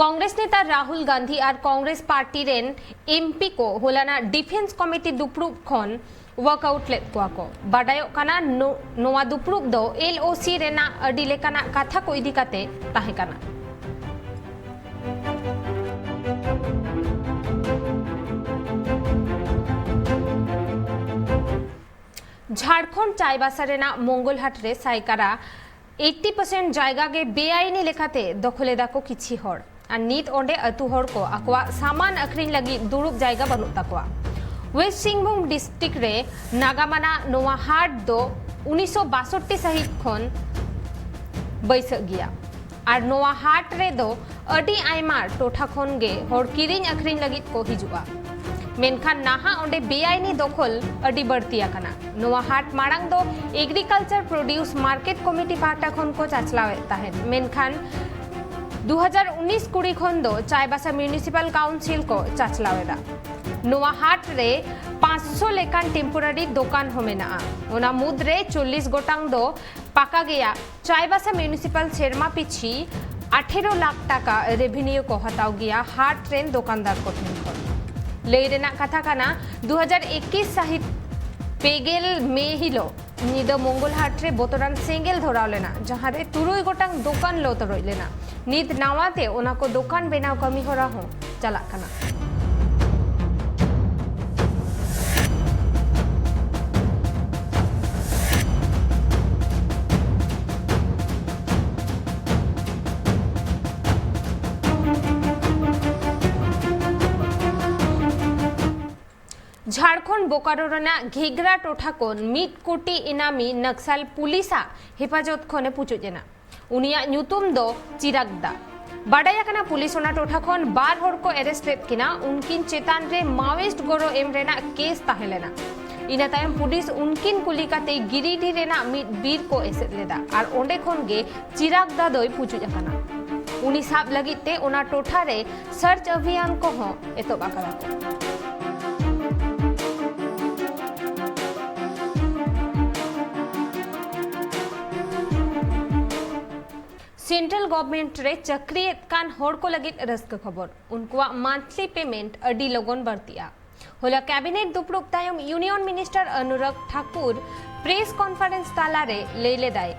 ᱠᱚᱝᱜᱨᱮᱥ ᱱᱮᱛᱟ ᱨᱟᱦᱩᱞ ᱜᱟᱱᱫᱷᱤ ᱟᱨ ᱠᱚᱝᱜᱨᱮᱥ ᱯᱟᱨᱴᱤ ᱨᱮᱱ ᱮᱢᱯᱤ ᱠᱚ ᱦᱚᱞᱟᱱᱟᱜ ᱰᱤᱯᱷᱮᱱᱥ ᱠᱚᱢᱤᱴᱤ ᱫᱩᱯᱲᱩᱵ ᱠᱷᱚᱱ ᱣᱟᱠᱟᱣᱩᱴ ᱞᱮᱫ ᱠᱚᱣᱟ ᱠᱚ᱾ ᱵᱟᱰᱟᱭᱚᱜ ᱠᱟᱱᱟ, ᱱᱚ-, ᱱᱚᱣᱟ ᱫᱩᱯᱲᱩᱵ ᱫᱚ ᱮᱞ ᱳ ᱥᱤ ᱨᱮᱱᱟᱜ ᱟᱹᱰᱤ ᱞᱮᱠᱟᱱᱟᱜ ᱠᱟᱛᱷᱟ ᱠᱚ ᱤᱫᱤ ᱠᱟᱛᱮ ᱛᱟᱦᱮᱸ ᱠᱟᱱᱟ᱾ ᱡᱷᱟᱲᱠᱷᱚᱸᱰ ᱪᱟᱭᱵᱟᱥᱟ ᱨᱮᱱᱟᱜ ᱢᱚᱝᱜᱚᱞᱦᱟᱴ ᱨᱮ ᱥᱟᱭᱠᱟᱨᱟ eighty percent ᱡᱟᱭᱜᱟ ᱜᱮ ᱵᱮᱟᱭᱤᱱᱤ ᱞᱮᱠᱟᱛᱮ ᱫᱚᱠᱷᱚᱞ ᱮᱫᱟ ᱠᱚ ᱠᱤᱪᱷᱤ ᱦᱚᱲ᱾ ᱟᱨ ᱱᱤᱛ ᱚᱸᱰᱮ ᱟᱹᱛᱩ ᱦᱚᱲ ᱠᱚ ᱟᱠᱚᱣᱟᱜ ᱥᱟᱢᱟᱱ ᱟᱹᱠᱷᱨᱤᱧ ᱞᱟᱹᱜᱤᱫ ᱫᱩᱲᱩᱵ ᱡᱟᱭᱜᱟ ᱵᱟᱹᱱᱩᱜ ᱛᱟᱠᱚᱣᱟ᱾ ᱣᱮᱥᱴ ᱥᱤᱝᱵᱷᱩᱢ ᱰᱤᱥᱴᱨᱤᱠᱴ ᱨᱮ ᱱᱟᱜᱟᱢ ᱟᱱᱟᱜ ᱱᱚᱣᱟ ᱦᱟᱴ ᱫᱚ ᱩᱱᱤᱥᱥᱚ ᱵᱟᱥᱚᱴᱴᱤ ᱥᱟᱹᱦᱤᱛ ᱠᱷᱚᱱ ᱵᱟᱹᱭᱥᱟᱹᱜ ᱜᱮᱭᱟ᱾ ᱟᱨ ᱱᱚᱣᱟ ᱦᱟᱴ ᱨᱮᱫᱚ ᱟᱹᱰᱤ ᱟᱭᱢᱟ ᱴᱚᱴᱷᱟ ᱠᱷᱚᱱ ᱜᱮ ᱦᱚᱲ ᱠᱤᱨᱤᱧ ᱟᱹᱠᱷᱨᱤᱧ ᱞᱟᱹᱜᱤᱫ ᱠᱚ ᱦᱤᱡᱩᱜᱼᱟ᱾ ᱢᱮᱱᱠᱷᱟᱱ ᱱᱟᱦᱟᱜ ᱚᱸᱰᱮ ᱵᱮᱟᱭᱤᱱᱤ ᱫᱚᱠᱷᱚᱞ ᱟᱹᱰᱤ ᱵᱟᱹᱲᱛᱤ ᱟᱠᱟᱱᱟ᱾ ᱱᱚᱣᱟ ᱦᱟᱴ ᱢᱟᱲᱟᱝ ᱫᱚ ᱮᱜᱽᱨᱤᱠᱟᱞᱪᱟᱨ ᱯᱨᱚᱰᱤᱭᱩᱥ ᱢᱟᱨᱠᱮᱴ ᱠᱚᱢᱤᱴᱤ ᱯᱟᱦᱴᱟ ᱠᱷᱚᱱ ᱠᱚ ᱪᱟᱪᱞᱟᱣᱮᱫ ᱛᱟᱦᱮᱸᱫ, ᱢᱮᱱᱠᱷᱟᱱ ᱫᱩ ᱦᱟᱡᱟᱨ ᱩᱱᱤᱥ ᱠᱩᱲᱤ ᱠᱷᱚᱱ ᱫᱚ ᱪᱟᱭᱵᱟᱥᱟ ᱢᱤᱭᱩᱱᱤᱥᱤᱯᱟᱞ ᱠᱟᱣᱩᱱᱥᱤᱞ ᱠᱚ ᱪᱟᱪᱞᱟᱣ ᱮᱫᱟ᱾ ᱱᱚᱣᱟ ᱦᱟᱴ ᱨᱮ ᱯᱟᱸᱪᱥᱚ ᱞᱮᱠᱟᱱ ᱴᱮᱢᱯᱳᱨᱟᱨᱤ ᱫᱚᱠᱟᱱ ᱦᱚᱸ ᱢᱮᱱᱟᱜᱼᱟ᱾ ᱚᱱᱟ ᱢᱩᱫᱽᱨᱮ ᱪᱚᱞᱞᱤᱥ ᱜᱚᱴᱟᱝ ᱫᱚ ᱯᱟᱠᱟ ᱜᱮᱭᱟ᱾ ᱪᱟᱭᱵᱟᱥᱟ ᱢᱤᱭᱩᱱᱤᱥᱤᱯᱟᱞ ᱥᱮᱨᱢᱟ ᱯᱤᱪᱷᱤ ᱟᱴᱷᱮᱨᱚ ᱞᱟᱠᱷ ᱴᱟᱠᱟ ᱨᱮᱵᱷᱮᱱᱤᱭᱩ ᱠᱚ ᱦᱟᱛᱟᱣ ᱜᱮᱭᱟ ᱦᱟᱴ ᱨᱮᱱ ᱫᱚᱠᱟᱱᱫᱟᱨ ᱠᱚ ᱴᱷᱮᱱ ᱠᱷᱚᱱ᱾ ᱞᱟᱹᱭ ᱨᱮᱱᱟᱜ ᱠᱟᱛᱷᱟ ᱠᱟᱱᱟ, ᱫᱩ ᱦᱟᱡᱟᱨ ᱮᱠᱤᱥ ᱥᱟᱹᱦᱤᱛ ᱯᱮᱜᱮᱞ ᱢᱮ ᱦᱤᱞᱳᱜ ᱧᱤᱫᱟᱹ ᱢᱚᱝᱜᱚᱞᱦᱟᱴ ᱨᱮ ᱵᱚᱛᱚᱨᱟᱱ ᱥᱮᱸᱜᱮᱞ ᱫᱷᱚᱨᱟᱣ ᱞᱮᱱᱟ, ᱡᱟᱦᱟᱸ ᱨᱮ ᱛᱩᱨᱩᱭ ᱜᱚᱴᱟᱝ ᱫᱚᱠᱟᱱ ᱞᱚ ᱛᱚᱨᱚᱡ ᱞᱮᱱᱟ᱾ ᱱᱤᱛ ᱱᱟᱣᱟ ᱛᱮ ᱚᱱᱟ ᱠᱚ ᱫᱚᱠᱟᱱ ᱵᱮᱱᱟᱣ ᱠᱟᱹᱢᱤ ᱦᱚᱨᱟ ᱦᱚᱸ ᱪᱟᱞᱟᱜ ᱠᱟᱱᱟ᱾ ᱡᱷᱟᱲᱠᱷᱚᱸᱰ ᱵᱳᱠᱟᱨᱳ ᱨᱮᱱᱟᱜ ᱜᱷᱮᱜᱽᱨᱟ ᱴᱚᱴᱷᱟ ᱠᱷᱚᱱ ᱢᱤᱫ ᱠᱳᱴᱤ ᱤᱱᱟᱢᱤ ᱱᱟᱠᱥᱟᱞ ᱯᱩᱞᱤᱥᱟᱜ ᱦᱮᱯᱟᱡᱚᱛ ᱠᱷᱚᱱᱮ ᱯᱩᱪᱩᱡ ᱮᱱᱟ᱾ ᱩᱱᱤᱭᱟᱜ ᱧᱩᱛᱩᱢ ᱫᱚ ᱪᱤᱨᱟᱜ ᱫᱟ᱾ ᱵᱟᱰᱟᱭ ᱟᱠᱟᱱᱟ, ᱯᱩᱞᱤᱥ ᱚᱱᱟ ᱴᱚᱴᱷᱟ ᱠᱷᱚᱱ ᱵᱟᱨ ᱦᱚᱲ ᱠᱚ ᱮᱨᱮᱥᱴ ᱞᱮᱫ ᱠᱤᱱᱟ᱾ ᱩᱱᱠᱤᱱ ᱪᱮᱛᱟᱱ ᱨᱮ ᱢᱟᱣᱤᱥᱴ ᱜᱚᱲᱚ ᱮᱢ ᱨᱮᱱᱟᱜ ᱠᱮᱥ ᱛᱟᱦᱮᱸ ᱞᱮᱱᱟ᱾ ᱤᱱᱟᱹ ᱛᱟᱭᱚᱢ ᱯᱩᱞᱤᱥ ᱩᱱᱠᱤᱱ ᱠᱩᱞᱤ ᱠᱟᱛᱮ ᱜᱤᱨᱤᱰᱤ ᱨᱮᱱᱟᱜ ᱢᱤᱫ ᱵᱤᱨ ᱠᱚ ᱮᱥᱮᱫ ᱞᱮᱫᱟ ᱟᱨ ᱚᱸᱰᱮ ᱠᱷᱚᱱ ᱜᱮ ᱪᱤᱨᱟᱜ ᱫᱟ ᱫᱚᱭ ᱯᱩᱪᱩᱡ ᱟᱠᱟᱱᱟ᱾ ᱩᱱᱤ ᱥᱟᱵ ᱞᱟᱹᱜᱤᱫ ᱛᱮ ᱚᱱᱟ ᱴᱚᱴᱷᱟ ᱨᱮ ᱥᱟᱨᱪ ᱚᱵᱷᱤᱭᱟᱱ ᱠᱚᱦᱚᱸ ᱮᱛᱚᱦᱚᱵ ᱟᱠᱟᱫᱟ ᱠᱚ᱾ ᱥᱮᱱᱴᱨᱟᱞ ᱜᱚᱵᱷᱢᱮᱱᱴ ᱨᱮ ᱪᱟᱹᱠᱨᱤᱭᱮᱫ ᱠᱟᱱ ᱦᱚᱲ ᱠᱚ ᱞᱟᱹᱜᱤᱫ ᱨᱟᱹᱥᱠᱟᱹ ᱠᱷᱚᱵᱚᱨ, ᱩᱱᱠᱩᱣᱟᱜ ᱢᱟᱱᱛᱷᱞᱤ ᱯᱮᱢᱮᱱᱴ ᱟᱹᱰᱤ ᱞᱚᱜᱚᱱ ᱵᱟᱹᱲᱛᱤᱜᱼᱟ᱾ ᱦᱚᱞᱟ ᱠᱮᱵᱤᱱᱮᱴ ᱫᱩᱯᱲᱩᱵ ᱛᱟᱭᱚᱢ union minister Anurag Thakur press conference ᱛᱟᱞᱟᱨᱮ ᱞᱟᱹᱭ ᱞᱮᱫᱟᱭ,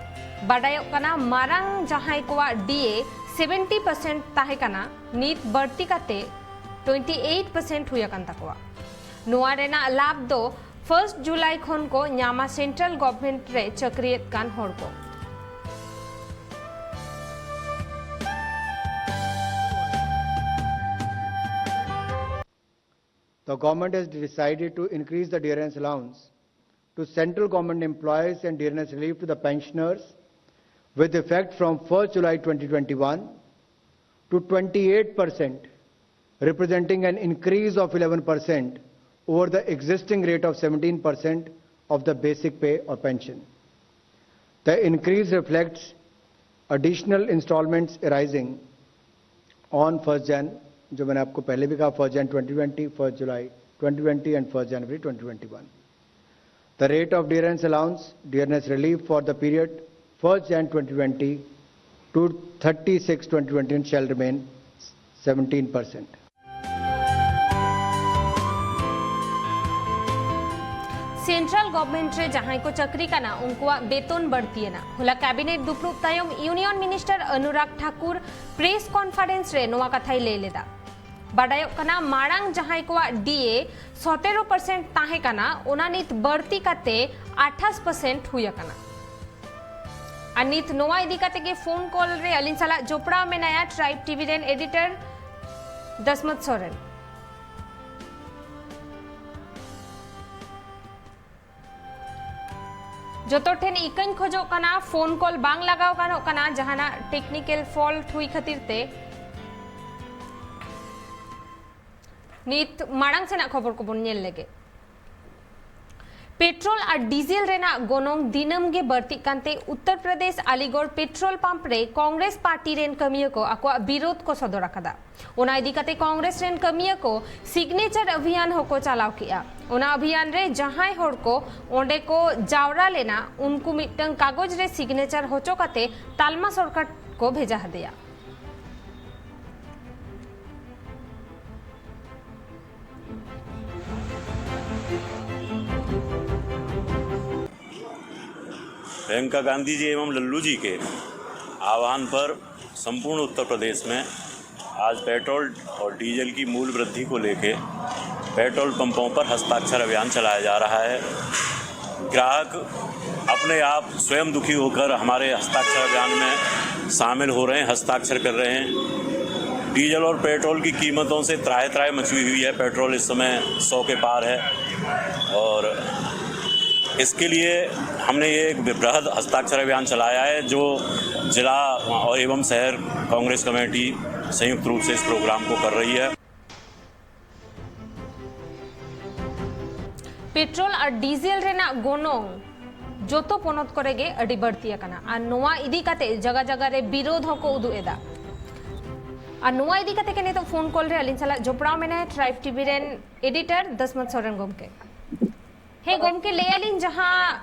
ᱵᱟᱰᱟᱭᱚᱜ ᱠᱟᱱᱟ ᱢᱟᱨᱟᱝ ᱡᱟᱦᱟᱸᱭ ᱠᱚᱣᱟᱜ ᱰᱤ ᱮ ᱥᱮᱵᱷᱮᱱᱴᱤ ᱯᱟᱨᱥᱮᱱᱴ ᱛᱟᱦᱮᱸ ᱠᱟᱱᱟ, ᱱᱤᱛ ᱵᱟᱹᱲᱛᱤ ᱠᱟᱛᱮ ᱴᱩᱭᱮᱱᱴᱤ ᱮᱭᱤᱴ ᱯᱟᱨᱥᱮᱱᱴ ᱦᱩᱭ ᱟᱠᱟᱱ ᱛᱟᱠᱚᱣᱟ᱾ ᱱᱚᱣᱟ ᱨᱮᱱᱟᱜ ᱞᱟᱵᱷ ᱫᱚ ᱯᱷᱟᱨᱥᱴ ᱡᱩᱞᱟᱭ ᱠᱷᱚᱱ ᱠᱚ ᱧᱟᱢᱟ ᱥᱮᱱᱴᱨᱟᱞ ᱜᱚᱵᱷᱢᱮᱱᱴ ᱨᱮ ᱪᱟᱹᱠᱨᱤᱭᱮᱫ ᱠᱟᱱ ᱦᱚᱲ ᱠᱚ᱾ The government has decided to increase the dearness allowance to central government employees and dearness relief to the pensioners with effect from first July twenty twenty-one to twenty-eight percent, representing an increase of eleven percent over the existing rate of seventeen percent of the basic pay or pension. The increase reflects additional installments arising on first Jan, जो मैंने आपको पहले भी कहा, first Jan twenty twenty, first July twenty twenty and first January twenty twenty-one. The rate of dearness allowance, dearness relief for the period first Jan twenty twenty to thirty-six twenty twenty-one shall remain seventeen percent. Central government ᱨᱮ ᱡᱟᱦᱟᱸᱭ ᱠᱚ ᱪᱟᱹᱠᱨᱤ ᱠᱟᱱᱟ, ᱩᱱᱠᱩᱣᱟᱜ ᱵᱮᱛᱚᱱ ᱵᱟᱹᱲᱛᱤᱭᱮᱱᱟ᱾ ᱦᱚᱞᱟ cabinet ᱫᱩᱯᱲᱩᱵ ᱛᱟᱭᱚᱢ union minister Anurag Thakur press conference ᱨᱮ ᱱᱚᱣᱟ ᱠᱟᱛᱷᱟᱭ ᱞᱟᱹᱭ ᱞᱮᱫᱟ᱾ ᱵᱟᱰᱟᱭᱚᱜ ᱠᱟᱱᱟ, ᱢᱟᱲᱟᱝ ᱡᱟᱦᱟᱸᱭ ᱠᱚᱣᱟᱜ ᱰᱤ ᱮ ᱥᱚᱛᱮᱨᱚ ᱯᱟᱨᱥᱮᱱᱴ ᱛᱟᱦᱮᱸ ᱠᱟᱱᱟ, ᱚᱱᱟ ᱱᱤᱛ ᱵᱟᱹᱲᱛᱤ ᱠᱟᱛᱮ ᱟᱴᱷᱟᱥ ᱯᱟᱨᱥᱮᱱᱴ ᱦᱩᱭ ᱟᱠᱟᱱᱟ᱾ ᱟᱨ ᱱᱤᱛ ᱱᱚᱣᱟ ᱤᱫᱤ ᱠᱟᱛᱮ ᱜᱮ ᱯᱷᱳᱱ ᱠᱚᱞ ᱨᱮ ᱟᱹᱞᱤᱧ ᱥᱟᱞᱟᱜ ᱡᱚᱯᱲᱟᱣ ᱢᱮᱱᱟᱭᱟ ᱴᱨᱟᱭᱤᱵᱽ ᱴᱤᱵᱷᱤ ᱨᱮᱱ ᱮᱰᱤᱴᱚᱨ ᱫᱟᱥᱢᱟᱛ ᱥᱚᱨᱮᱱ᱾ ᱡᱚᱛᱚ ᱴᱷᱮᱱ ᱤᱠᱟᱹᱧ ᱠᱷᱚᱡᱚᱜ ᱠᱟᱱᱟ, ᱯᱷᱳᱱ ᱠᱚᱞ ᱵᱟᱝ ᱞᱟᱜᱟᱣ ᱜᱟᱱᱚᱜ ᱠᱟᱱᱟ, ᱡᱟᱦᱟᱱᱟᱜ ᱴᱮᱠᱱᱤᱠᱮᱞ ᱯᱷᱚᱞᱴ ᱦᱩᱭ ᱠᱷᱟᱹᱛᱤᱨ ᱛᱮ᱾ ᱱᱤᱛ ᱢᱟᱲᱟᱝ ᱥᱮᱱᱟᱜ ᱠᱷᱚᱵᱚᱨ ᱠᱚᱵᱚᱱ ᱧᱮᱞ ᱞᱮᱜᱮ᱾ ᱯᱮᱴᱨᱳᱞ ᱟᱨ ᱰᱤᱡᱮᱞ ᱨᱮᱱᱟᱜ ᱜᱚᱱᱚᱝ ᱫᱤᱱᱟᱹᱢ ᱜᱮ ᱵᱟᱹᱲᱛᱤᱜ ᱠᱟᱱᱛᱮ ᱩᱛᱛᱚᱨ ᱯᱨᱚᱫᱮᱥ ᱟᱞᱤᱜᱚᱲ ᱯᱮᱴᱨᱳᱞ ᱯᱟᱢᱯ ᱨᱮ ᱠᱚᱝᱜᱨᱮᱥ ᱯᱟᱨᱴᱤ ᱨᱮᱱ ᱠᱟᱹᱢᱤᱭᱟᱹ ᱠᱚ ᱟᱠᱚᱣᱟᱜ ᱵᱤᱨᱳᱫᱷ ᱠᱚ ᱥᱚᱫᱚᱨ ᱟᱠᱟᱫᱟ᱾ ᱚᱱᱟ ᱤᱫᱤ ᱠᱟᱛᱮ ᱠᱚᱝᱜᱨᱮᱥ ᱨᱮᱱ ᱠᱟᱹᱢᱤᱭᱟᱹ ᱠᱚ ᱥᱤᱜᱱᱮᱪᱟᱨ ᱚᱵᱷᱤᱭᱟᱱ ᱦᱚᱸᱠᱚ ᱪᱟᱞᱟᱣ ᱠᱮᱜᱼᱟ᱾ ᱚᱱᱟ ᱚᱵᱷᱤᱭᱟᱱ ᱨᱮ ᱡᱟᱦᱟᱸᱭ ᱦᱚᱲ ᱠᱚ ᱚᱸᱰᱮ ᱠᱚ ᱡᱟᱣᱨᱟ ᱞᱮᱱᱟ, ᱩᱱᱠᱩ ᱢᱤᱫᱴᱟᱝ ᱠᱟᱜᱚᱡᱽ ᱨᱮ ᱥᱤᱜᱱᱮᱪᱟᱨ ᱦᱚᱪᱚ ᱠᱟᱛᱮ ᱛᱟᱞᱢᱟ ᱥᱚᱨᱠᱟᱨ ᱠᱚ ᱵᱷᱮᱡᱟ ᱦᱟᱫᱮᱭᱟ᱾ प्रियंका गांधी जी एवं लल्लू जी के आह्वान पर संपूर्ण उत्तर प्रदेश में आज पेट्रोल और डीजल की मूल वृद्धि को लेके पेट्रोल पंपों पर हस्ताक्षर अभियान चलाया जा रहा है। ग्राहक अपने आप स्वयं दुखी होकर हमारे हस्ताक्षर अभियान में शामिल हो रहे हैं, हस्ताक्षर कर रहे हैं। डीजल और पेट्रोल की कीमतों से त्राहि त्राहि मची हुई है। पेट्रोल इस समय सौ के पार है और इसके लिए हमने ये एक बृहद हस्ताक्षर अभियान चलाया है, जो जिला और एवं शहर कांग्रेस कमेटी संयुक्त रूप से इस प्रोग्राम को कर रही है। ᱯᱮᱴᱨᱳᱞ ᱟᱨ ᱰᱤᱡᱮᱞ ᱨᱮᱱᱟᱜ ᱜᱚᱱᱚᱝ ᱡᱚᱛᱚ ᱯᱚᱱᱚᱛ ᱠᱚᱨᱮ ᱜᱮ ᱟᱹᱰᱤ ᱵᱟᱹᱲᱛᱤ ᱟᱠᱟᱱᱟ ᱟᱨ ᱱᱚᱣᱟ ᱤᱫᱤ ᱠᱟᱛᱮ ᱡᱟᱭᱜᱟ ᱡᱟᱭᱜᱟ ᱨᱮ ᱵᱤᱨᱳᱫᱷ ᱦᱚᱸᱠᱚ ᱩᱫᱩᱜ ᱮᱫᱟ᱾ ᱟᱨ ᱱᱚᱣᱟ ᱤᱫᱤ ᱠᱟᱛᱮ ᱜᱮ ᱱᱤᱛᱚᱜ ᱯᱷᱳᱱ ᱠᱚᱞ ᱨᱮ ᱟᱹᱞᱤᱧ ᱥᱟᱞᱟᱜ ᱡᱚᱯᱲᱟᱣ ᱢᱮᱱᱟᱭᱟ ᱴᱨᱟᱭᱤᱵᱽ ᱴᱤᱵᱷᱤ ᱨᱮᱱ ᱮᱰᱤᱴᱚᱨ ᱫᱟᱥᱢᱟᱛ ᱥᱚᱨᱮᱱ ᱜᱚᱢᱠᱮ᱾ ᱦᱮᱸ ᱜᱚᱢᱠᱮ, ᱞᱟᱹᱭ ᱟᱹᱞᱤᱧ, ᱡᱟᱦᱟᱸ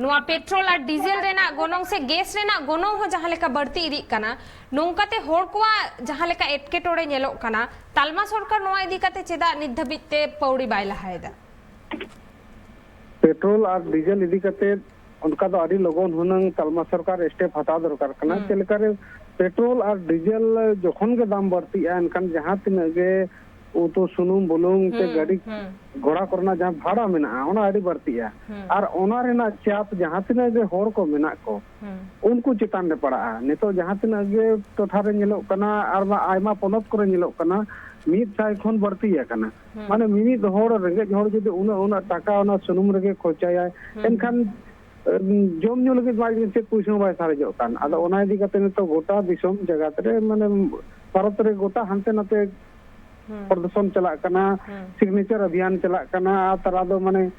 ᱱᱚᱣᱟ ᱯᱮᱴᱨᱳᱞ ᱟᱨ ᱰᱤᱡᱮᱞ ᱨᱮᱱᱟᱜ ᱜᱚᱱᱚᱝ ᱥᱮ ᱜᱮᱥ ᱨᱮᱱᱟᱜ ᱜᱚᱱᱚᱝ ᱦᱚᱸ ᱡᱟᱦᱟᱸ ᱞᱮᱠᱟ ᱵᱟᱹᱲᱛᱤ ᱤᱫᱤᱜ ᱠᱟᱱᱟ, ᱱᱚᱝᱠᱟᱛᱮ ᱦᱚᱲ ᱠᱚᱣᱟᱜ ᱡᱟᱦᱟᱸ ᱞᱮᱠᱟ ᱮᱴᱠᱮᱴᱚᱬᱮ ᱧᱮᱞᱚᱜ ᱠᱟᱱᱟ, ᱛᱟᱞᱢᱟ ᱥᱚᱨᱠᱟᱨ ᱱᱚᱣᱟ ᱤᱫᱤ ᱠᱟᱛᱮ ᱪᱮᱫᱟᱜ ᱱᱤᱛ ᱫᱷᱟᱹᱵᱤᱡ ᱛᱮ ᱯᱟᱹᱣᱲᱤ ᱵᱟᱭ ᱞᱟᱦᱟᱭᱮᱫᱟ? ᱯᱮᱴᱨᱳᱞ ᱟᱨ ᱰᱤᱡᱮᱞ ᱤᱫᱤ ᱠᱟᱛᱮ ᱚᱱᱠᱟ ᱫᱚ ᱟᱹᱰᱤ ᱞᱚᱜᱚᱱ ᱦᱩᱱᱟᱹᱝ ᱛᱟᱞᱢᱟ ᱥᱚᱨᱠᱟᱨ ᱥᱴᱮᱯ ᱦᱟᱛᱟᱣ ᱫᱚᱨᱠᱟᱨ ᱠᱟᱱᱟ᱾ ᱦᱩᱸ᱾ ᱪᱮᱫ ᱞᱮᱠᱟᱨᱮ ᱯᱮᱴᱨᱳᱞ ᱟᱨ ᱰᱤᱡᱮᱞ ᱡᱚᱠᱷᱚᱱ ᱜᱮ ᱫᱟᱢ ᱵᱟᱹᱲᱛᱤᱜᱼᱟ, ᱮᱱᱠᱷᱟᱱ ᱡᱟᱦᱟᱸ ᱛᱤᱱᱟᱹᱜ ᱜᱮ ᱩᱛᱩ, ᱥᱩᱱᱩᱢ, ᱵᱩᱞᱩᱝ ᱥᱮ ᱦᱩᱸ, ᱜᱟᱹᱰᱤ ᱦᱩᱸ᱾ ᱜᱷᱚᱲᱟ ᱠᱚᱨᱮᱱᱟᱜ ᱡᱟᱦᱟᱸ ᱵᱷᱟᱲᱟ ᱢᱮᱱᱟᱜᱼᱟ, ᱚᱱᱟ ᱟᱹᱰᱤ ᱵᱟᱹᱲᱛᱤᱜᱼᱟ᱾ ᱦᱩᱸ᱾ ᱟᱨ ᱚᱱᱟ ᱨᱮᱱᱟᱜ ᱪᱟᱯ ᱡᱟᱦᱟᱸ ᱛᱤᱱᱟᱹᱜ ᱜᱮ ᱦᱚᱲ ᱠᱚ ᱢᱮᱱᱟᱜ ᱠᱚ, ᱦᱩᱸ᱾ ᱩᱱᱠᱩ ᱪᱮᱛᱟᱱ ᱨᱮ ᱯᱟᱲᱟᱜᱼᱟ᱾ ᱱᱤᱛᱚᱜ ᱡᱟᱦᱟᱸ ᱛᱤᱱᱟᱹᱜ ᱜᱮ ᱴᱚᱴᱷᱟ ᱨᱮ ᱧᱮᱞᱚᱜ ᱠᱟᱱᱟ ᱟᱨ ᱵᱟ ᱟᱭᱢᱟ ᱯᱚᱱᱚᱛ ᱠᱚᱨᱮ ᱧᱮᱞᱚᱜ ᱠᱟᱱᱟ, ᱢᱤᱫ ᱥᱟᱭ ᱠᱷᱚᱱ ᱵᱟᱹᱲᱛᱤ ᱟᱠᱟᱱᱟ᱾ ᱦᱩᱸ᱾ ᱢᱟᱱᱮ ᱢᱤᱢᱤᱫ ᱦᱚᱲ, ᱨᱮᱸᱜᱮᱡ ᱦᱚᱲ ᱡᱩᱫᱤ ᱩᱱᱟᱹᱜ, ᱩᱱᱟᱹᱜ ᱴᱟᱠᱟ ᱚᱱᱟ ᱥᱩᱱᱩᱢ ᱨᱮᱜᱮ ᱠᱷᱚᱨᱪᱟᱭᱟᱭ, ᱦᱩᱸ᱾ ᱮᱱᱠᱷᱟᱱ, ᱮ, ᱡᱚᱢ ᱧᱩ ᱞᱟᱹᱜᱤᱫ ᱢᱟ ᱪᱮᱫ ᱯᱩᱭᱥᱟᱹ ᱦᱚᱸ ᱵᱟᱭ ᱥᱟᱨᱮᱡᱚᱜ ᱠᱟᱱ᱾ ᱟᱫᱚ ᱚᱱᱟ ᱤᱫᱤ ᱠᱟᱛᱮ ᱱᱤᱛᱚᱜ ᱜᱚᱴᱟ ᱫᱤᱥᱚᱢ ᱡᱟᱠᱟᱛ ᱨᱮ, ᱢᱟᱱᱮ ᱵᱷᱟᱨᱚᱛ ᱨᱮ ᱜᱚᱴᱟ ᱦᱟᱱᱛᱮ ᱱᱟᱛᱮ ᱦᱩᱸ᱾ ᱯᱨᱚᱫᱚᱨᱥᱚᱱ ᱪᱟᱞᱟᱜ ᱠᱟᱱᱟ, ᱦᱩᱸ᱾ ᱥᱤᱜᱽᱱᱮᱪᱟᱨ ᱚᱵᱷᱤᱭᱟᱱ ᱪᱟᱞᱟᱜ ᱠᱟᱱᱟ, ᱟᱨ ᱛᱟᱞᱟ ᱫᱚ ᱢᱟᱱᱮ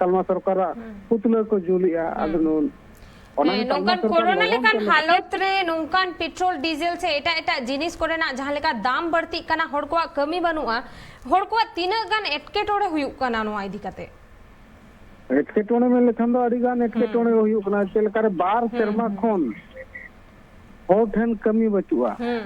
ᱦᱩᱸ᱾ ᱯᱩᱛᱞᱟᱹ ᱠᱚ ᱡᱩᱞᱮᱜᱼᱟ᱾ ᱟᱫᱚ ᱦᱩᱸ᱾ ᱱᱚ-, ᱚᱱᱟ ᱦᱮᱸ, ᱜᱮ ᱛᱟᱞᱢᱟ ᱱᱚᱝᱠᱟᱱ ᱥᱚᱨᱠᱟᱨ ᱠᱳᱨᱳᱱᱟ ᱞᱚᱜᱚᱱ ᱞᱮᱠᱟᱱ ᱛᱮ ᱦᱟᱞᱚᱛ ᱨᱮ ᱱᱚᱝᱠᱟᱱ ᱯᱮᱴᱨᱳᱞ, ᱰᱤᱡᱮᱞ ᱥᱮ ᱮᱴᱟᱜ ᱮᱴᱟᱜ ᱡᱤᱱᱤᱥ ᱠᱚᱨᱮᱱᱟᱜ ᱡᱟᱦᱟᱸ ᱞᱮᱠᱟ ᱫᱟᱢ ᱵᱟᱹᱲᱛᱤᱜ ᱠᱟᱱᱟ, ᱦᱚᱲ ᱠᱚᱣᱟᱜ ᱠᱟᱹᱢᱤ ᱵᱟᱹᱱᱩᱜᱼᱟ, ᱦᱚᱲ ᱠᱚᱣᱟᱜ ᱛᱤᱱᱟᱹᱜ ᱜᱟᱱ ᱮᱴᱠᱮᱴᱚᱬᱮ ᱦᱩᱭᱩᱜ ᱠᱟᱱᱟ ᱱᱚᱣᱟ ᱤᱫᱤ ᱠᱟᱛᱮ? ᱮᱴᱠᱮᱴᱚᱬᱮ ᱢᱮᱱ ᱞᱮᱠᱷᱟᱱ ᱫᱚ ᱟᱹᱰᱤ ᱜᱟᱱ ᱮᱴᱠᱮᱴᱚᱬᱮ ᱦᱩᱸ᱾ ᱦᱩᱭᱩᱜ ᱠᱟᱱᱟ᱾ ᱪᱮᱫ ᱞᱮᱠᱟᱨᱮ ᱵᱟᱨ ᱦᱩᱸ, ᱥᱮᱨᱢᱟ ᱦᱩᱸ᱾ ᱠᱷᱚᱱ ᱦᱚᱲ ᱴᱷᱮᱱ ᱠᱟᱹᱢᱤ ᱵᱟᱹᱪᱩᱜᱼᱟ᱾ ᱦᱩᱸ᱾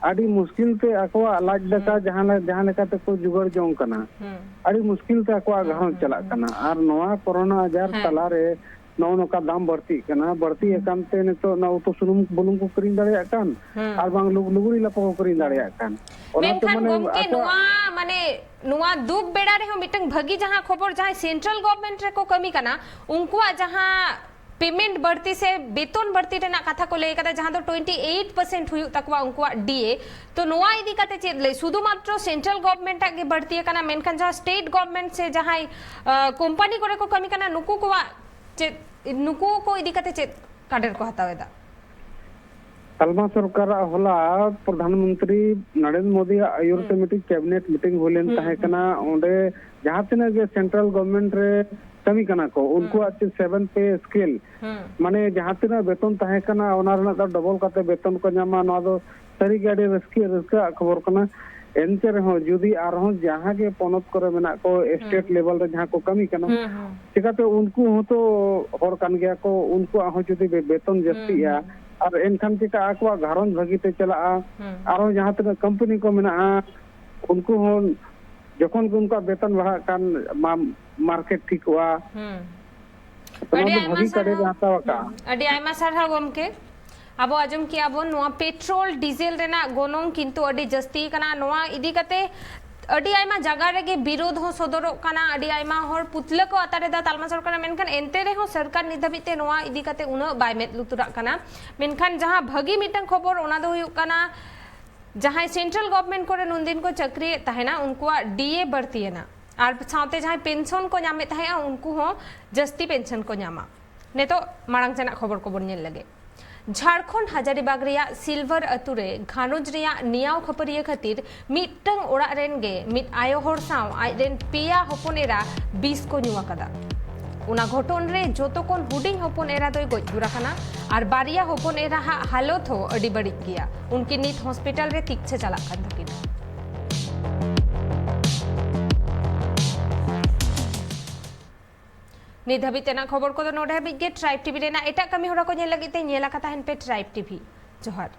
ᱟᱹᱰᱤ ᱢᱩᱥᱠᱤᱞ ᱛᱮ ᱟᱠᱚᱣᱟᱜ ᱞᱟᱡ ᱫᱟᱠᱟ ᱦᱩᱸ᱾ ᱡᱟᱦᱟᱸ ᱞᱮ-, ᱡᱟᱦᱟᱸ ᱞᱮᱠᱟ ᱛᱮᱠᱚ ᱡᱩᱜᱟᱹᱲ ᱡᱚᱝ ᱠᱟᱱᱟ᱾ ᱦᱩᱸ᱾ ᱟᱹᱰᱤ ᱢᱩᱥᱠᱤᱞ ᱛᱮ ᱟᱠᱚᱣᱟᱜ ᱦᱩᱸ, ᱜᱷᱟᱨᱚᱸᱡᱽ ᱦᱩᱸ, ᱪᱟᱞᱟᱜ ᱦᱩᱸ᱾ ᱠᱟᱱᱟ᱾ ᱟᱨ ᱱᱚᱣᱟ ᱠᱚᱨᱳᱱᱟ ᱟᱡᱟᱨ ᱦᱮᱸ᱾ ᱛᱟᱞᱟᱨᱮ ᱱᱚᱜᱼᱚ ᱱᱚᱝᱠᱟ ᱫᱟᱢ ᱵᱟᱹᱲᱛᱤᱜ ᱠᱟᱱᱟ᱾ ᱵᱟᱹᱲᱛᱤ ᱦᱩᱸ᱾ ᱟᱠᱟᱱ ᱛᱮ ᱱᱤᱛᱚᱜ ᱚᱱᱟ ᱩᱛᱩ ᱥᱩᱱᱩᱢ ᱵᱩᱞᱩᱝ ᱠᱚ ᱠᱤᱨᱤᱧ ᱫᱟᱲᱮᱭᱟᱜ ᱠᱟᱱ, ᱦᱩᱸ᱾ ᱟᱨ ᱵᱟᱝ ᱞᱩᱜ-, ᱞᱩᱜᱽᱲᱤ ᱞᱟᱯᱚ ᱠᱚ ᱠᱤᱨᱤᱧ ᱫᱟᱲᱮᱭᱟᱜ ᱠᱟᱱ᱾ ᱚᱱᱟᱛᱮ ᱢᱮᱱᱠᱷᱟᱱ ᱢᱟᱱᱮ ᱜᱚᱢᱠᱮ, ᱟᱠᱚᱣᱟᱜ ᱱᱚᱣᱟ ᱢᱟᱱᱮ ᱱᱚᱣᱟ ᱫᱩᱠ ᱵᱮᱲᱟ ᱨᱮᱦᱚᱸ ᱢᱤᱫᱴᱟᱝ ᱵᱷᱟᱹᱜᱤ ᱡᱟᱦᱟᱸ ᱠᱷᱚᱵᱚᱨ, ᱡᱟᱦᱟᱸᱭ ᱥᱮᱱᱴᱨᱟᱞ ᱜᱚᱵᱷᱢᱮᱱᱴ ᱨᱮᱠᱚ ᱠᱟᱹᱢᱤ ᱠᱟᱱᱟ, ᱩᱱᱠᱩᱣᱟᱜ ᱡᱟᱦᱟᱸ ᱯᱮᱢᱮᱱᱴ ᱵᱟᱹᱲᱛᱤ ᱥᱮ ᱵᱮᱛᱚᱱ ᱵᱟᱹᱲᱛᱤ ᱨᱮᱱᱟᱜ ᱠᱟᱛᱷᱟ ᱠᱚ ᱞᱟᱹᱭ ᱠᱟᱫᱟ, ᱡᱟᱦᱟᱸ ᱫᱚ ᱴᱩᱭᱮᱱᱴᱤ ᱮᱭᱤᱴ ᱯᱟᱨᱥᱮᱱᱴ ᱦᱩᱭᱩᱜ ᱛᱟᱠᱚᱣᱟ ᱩᱱᱠᱩᱣᱟᱜ ᱰᱤ ᱮ᱾ ᱛᱚ ᱱᱚᱣᱟ ᱤᱫᱤ ᱠᱟᱛᱮ ᱪᱮᱫ ᱞᱟᱹᱭ, ᱥᱩᱫᱷᱩ ᱢᱟᱛᱨᱚ ᱥᱮᱱᱴᱨᱟᱞ ᱜᱚᱵᱷᱢᱮᱱᱴ ᱟᱜ ᱜᱮ ᱵᱟᱹᱲᱛᱤ ᱟᱠᱟᱱᱟ, ᱢᱮᱱᱠᱷᱟᱱ ᱡᱟᱦᱟᱸ ᱥᱴᱮᱴ ᱜᱚᱵᱷᱢᱮᱱᱴ ᱥᱮ ᱡᱟᱦᱟᱸᱭ, ᱟ, ᱠᱳᱢᱯᱟᱱᱤ ᱠᱚᱨᱮ ᱠᱚ ᱠᱟᱹᱢᱤ ᱠᱟᱱᱟ, ᱱᱩᱠᱩ ᱠᱚᱣᱟᱜ ᱪᱮᱫ, ᱱᱩᱠᱩ ᱠᱚ ᱤᱫᱤ ᱠᱟᱛᱮ ᱪᱮᱫ ᱠᱟᱰᱮᱨ ᱠᱚ ᱦᱟᱛᱟᱣ ᱮᱫᱟ? ᱛᱟᱞᱢᱟ ᱥᱚᱨᱠᱟᱨᱟᱜ ᱦᱚᱞᱟ ᱯᱨᱚᱫᱷᱟᱱ ᱢᱚᱱᱛᱨᱤ ᱱᱚᱨᱮᱱᱫᱨᱚ ᱢᱳᱫᱤᱭᱟᱜ ᱟᱹᱭᱩᱨ ᱛᱮ ᱦᱩᱸ᱾ ᱢᱤᱫᱴᱤᱡ ᱠᱮᱵᱤᱱᱮᱴ ᱢᱤᱴᱤᱝ ᱦᱩᱭ ᱞᱮᱱ ᱦᱩᱸ, ᱛᱟᱦᱮᱸ ᱦᱩᱸ᱾ ᱠᱟᱱᱟ᱾ ᱚᱸᱰᱮ ᱡᱟᱦᱟᱸ ᱛᱤᱱᱟᱹᱜ ᱜᱮ ᱥᱮᱱᱴᱨᱟᱞ ᱜᱚᱵᱷᱢᱮᱱᱴ ᱨᱮ ᱠᱟᱹᱢᱤ ᱠᱟᱱᱟ ᱠᱚ, ᱦᱩᱸ᱾ ᱩᱱᱠᱩᱣᱟᱜ ᱪᱮᱫ ᱥᱮᱵᱷᱮᱱ ᱯᱮ ᱥᱠᱮᱞ, ᱦᱩᱸ᱾ ᱢᱟᱱᱮ ᱡᱟᱦᱟᱸ ᱛᱤᱱᱟᱹᱜ ᱵᱮᱛᱚᱱ ᱛᱟᱦᱮᱸ ᱠᱟᱱᱟ, ᱚᱱᱟ ᱨᱮᱱᱟᱜ ᱫᱚ ᱰᱚᱵᱚᱞ ᱠᱟᱛᱮ ᱵᱮᱛᱚᱱ ᱠᱚ ᱧᱟᱢᱟ᱾ ᱱᱚᱣᱟ ᱫᱚ ᱥᱟᱹᱨᱤᱜᱮ ᱟᱹᱰᱤ ᱨᱟᱹᱥᱠᱟᱹ, ᱨᱟᱹᱥᱠᱟᱹᱣᱟᱜ ᱠᱷᱚᱵᱚᱨ ᱠᱟᱱᱟ᱾ ᱮᱱᱛᱮ ᱨᱮᱦᱚᱸ ᱡᱩᱫᱤ ᱟᱨᱦᱚᱸ ᱡᱟᱦᱟᱸ ᱜᱮ ᱯᱚᱱᱚᱛ ᱠᱚᱨᱮ ᱢᱮᱱᱟᱜ ᱠᱚ, ᱦᱩᱸ᱾ ᱥᱴᱮᱴ ᱞᱮᱵᱮᱞ ᱨᱮ ᱡᱟᱦᱟᱸ ᱠᱚ ᱠᱟᱹᱢᱤ ᱠᱟᱱᱟ, ᱦᱩᱸ, ᱦᱩᱸ᱾ ᱪᱤᱠᱟᱹᱛᱮ ᱩᱱᱠᱩ ᱦᱚᱸᱛᱚ ᱦᱚᱲ ᱠᱟᱱ ᱜᱮᱭᱟ ᱠᱚ, ᱩᱱᱠᱩᱣᱟᱜ ᱦᱚᱸ ᱡᱩᱫᱤ ᱵᱮ-, ᱵᱮᱛᱚᱱ ᱦᱩᱸ, ᱡᱟᱹᱥᱛᱤᱜᱼᱟ, ᱦᱩᱸ᱾ ᱟᱨ ᱮᱱᱠᱷᱟᱱ ᱪᱤᱠᱟᱹ ᱟᱠᱚᱣᱟᱜ ᱜᱷᱟᱨᱚᱸᱡᱽ ᱵᱷᱟᱹᱜᱤ ᱛᱮ ᱪᱟᱞᱟᱜᱼᱟ? ᱦᱩᱸ᱾ ᱟᱨᱦᱚᱸ ᱡᱟᱦᱟᱸ ᱛᱤᱱᱟᱹᱜ ᱠᱳᱢᱯᱟᱱᱤ ᱠᱚ ᱢᱮᱱᱟᱜᱼᱟ, ᱩᱱᱠᱩ ᱦᱚᱸ ᱡᱚᱠᱷᱚᱱ ᱜᱮ ᱩᱱᱠᱩᱣᱟᱜ ᱵᱮᱛᱚᱱ ᱵᱟᱲᱦᱟᱜ ᱠᱷᱟᱱ ᱢᱟ-, ᱢᱟᱨᱠᱮᱴ ᱴᱷᱤᱠᱚᱜᱼᱟ᱾ ᱦᱩᱸ᱾ ᱟᱹᱰᱤ ᱟᱭᱢᱟ ᱥᱟᱨᱦᱟᱣ᱾ ᱦᱩᱸ, ᱟᱹᱰᱤ ᱟᱭᱢᱟ ᱥᱟᱨᱦᱟᱣ ᱜᱚᱢᱠᱮ᱾ ᱟᱵᱚ ᱟᱸᱡᱚᱢ ᱠᱮᱜᱼᱟ ᱵᱚᱱ ᱱᱚᱣᱟ ᱯᱮᱴᱨᱳᱞ ᱰᱤᱡᱮᱞ ᱨᱮᱱᱟᱜ ᱜᱚᱱᱚᱝ ᱠᱤᱱᱛᱩ ᱟᱹᱰᱤ ᱡᱟᱹᱥᱛᱤ ᱠᱟᱱᱟ᱾ ᱱᱚᱣᱟ ᱤᱫᱤ ᱠᱟᱛᱮ ᱟᱹᱰᱤ ᱟᱭᱢᱟ ᱡᱟᱭᱜᱟ ᱨᱮᱜᱮ ᱵᱤᱨᱳᱫᱷ ᱦᱚᱸ ᱥᱚᱫᱚᱨᱚᱜ ᱠᱟᱱᱟ, ᱟᱹᱰᱤ ᱟᱭᱢᱟ ᱦᱚᱲ ᱯᱩᱛᱞᱟᱹ ᱠᱚ ᱟᱛᱟᱨ ᱮᱫᱟ ᱛᱟᱞᱢᱟ ᱥᱚᱨᱠᱟᱨ ᱨᱮ, ᱢᱮᱱᱠᱷᱟᱱ ᱮᱱᱛᱮ ᱨᱮᱦᱚᱸ ᱥᱚᱨᱠᱟᱨ ᱱᱤᱛ ᱫᱷᱟᱹᱵᱤᱡ ᱛᱮ ᱱᱚᱣᱟ ᱤᱫᱤ ᱠᱟᱛᱮ ᱩᱱᱟᱹᱜ ᱵᱟᱭ ᱢᱮᱫ ᱞᱩᱛᱩᱨᱟᱜ ᱠᱟᱱᱟ᱾ ᱢᱮᱱᱠᱷᱟᱱ ᱡᱟᱦᱟᱸ ᱵᱷᱟᱹᱜᱤ ᱢᱤᱫᱴᱟᱝ ᱠᱷᱚᱵᱚᱨ, ᱚᱱᱟ ᱫᱚ ᱦᱩᱭᱩᱜ ᱠᱟᱱᱟ ᱡᱟᱦᱟᱸᱭ ᱥᱮᱱᱴᱨᱟᱞ ᱜᱚᱵᱷᱢᱮᱱᱴ ᱠᱚᱨᱮ ᱱᱩᱱᱫᱤᱱ ᱠᱚ ᱪᱟᱹᱠᱨᱤᱭᱮᱫ ᱛᱟᱦᱮᱱᱟ, ᱩᱱᱠᱩᱣᱟᱜ ᱰᱤ ᱮ ᱵᱟᱹᱲᱛᱤᱭᱮᱱᱟ, ᱟᱨ ᱥᱟᱶᱛᱮ ᱡᱟᱦᱟᱸᱭ ᱯᱮᱱᱥᱚᱱ ᱠᱚ ᱧᱟᱢᱮᱫ ᱛᱟᱦᱮᱸᱜᱼᱟ, ᱩᱱᱠᱩ ᱦᱚᱸ ᱡᱟᱹᱥᱛᱤ ᱯᱮᱱᱥᱚᱱ ᱠᱚ ᱧᱟᱢᱟ᱾ ᱱᱤᱛᱚᱜ ᱢᱟᱲᱟᱝ ᱛᱮᱱᱟᱜ ᱠᱷᱚᱵᱚᱨ ᱠᱚᱵᱚᱱ ᱧᱮᱞ ᱞᱮᱜᱮ᱾ ᱡᱷᱟᱲᱠᱷᱚᱸᱰ ᱦᱟᱡᱟᱨᱤᱵᱟᱜᱽ ᱨᱮᱭᱟᱜ ᱥᱤᱞᱵᱷᱟᱨ ᱟᱹᱛᱩ ᱨᱮ ᱜᱷᱟᱨᱚᱸᱡᱽ ᱨᱮᱭᱟᱜ ᱱᱮᱭᱟᱣ ᱠᱷᱟᱹᱯᱟᱹᱨᱤᱭᱟᱹ ᱠᱷᱟᱹᱛᱤᱨ ᱢᱤᱫᱴᱟᱝ ᱚᱲᱟᱜ ᱨᱮᱱ ᱜᱮ ᱢᱤᱫ ᱟᱭᱳ ᱦᱚᱲ ᱥᱟᱶ ᱟᱡ ᱨᱮᱱ ᱯᱮᱭᱟ ᱦᱚᱯᱚᱱ ᱮᱨᱟ ᱵᱤᱥ ᱠᱚ ᱧᱩ ᱟᱠᱟᱫᱟ᱾ ᱚᱱᱟ ᱜᱷᱚᱴᱚᱱ ᱨᱮ ᱡᱚᱛᱚ ᱠᱷᱚᱱ ᱦᱩᱰᱤᱧ ᱦᱚᱯᱚᱱ ᱮᱨᱟ ᱫᱚᱭ ᱜᱚᱡ ᱜᱩᱨ ᱟᱠᱟᱱᱟ ᱟᱨ ᱵᱟᱨᱭᱟ ᱦᱚᱯᱚᱱ ᱮᱨᱟ ᱦᱟᱜ ᱦᱟᱞᱚᱛ ᱦᱚᱸ ᱟᱹᱰᱤ ᱵᱟᱹᱲᱤᱡ ᱜᱮᱭᱟ᱾ ᱩᱱᱠᱤᱱ ᱱᱤᱛ ᱦᱚᱥᱯᱤᱴᱟᱞ ᱨᱮ ᱛᱤᱠᱪᱷᱟᱹ ᱪᱟᱞᱟᱜ ᱠᱟᱱ ᱛᱟᱹᱠᱤᱱᱟ᱾ ᱱᱤᱛ ᱫᱷᱟᱹᱵᱤᱡ ᱛᱮᱱᱟᱜ ᱠᱷᱚᱵᱚᱨ ᱠᱚᱫᱚ ᱱᱚᱰᱮ ᱦᱟᱹᱵᱤᱡ ᱜᱮ᱾ ᱴᱨᱟᱭᱤᱵᱽ ᱴᱤᱵᱷᱤ ᱨᱮᱱᱟᱜ ᱮᱴᱟᱜ ᱠᱟᱹᱢᱤ ᱦᱚᱨᱟ ᱠᱚ ᱧᱮᱞ ᱞᱟᱹᱜᱤᱫ ᱛᱮ ᱧᱮᱞ ᱟᱠᱟ ᱛᱟᱦᱮᱱ ᱯᱮ ᱴᱨᱟᱭᱤᱵᱽ ᱴᱤᱵᱷᱤ᱾ ᱡᱚᱦᱟᱨ᱾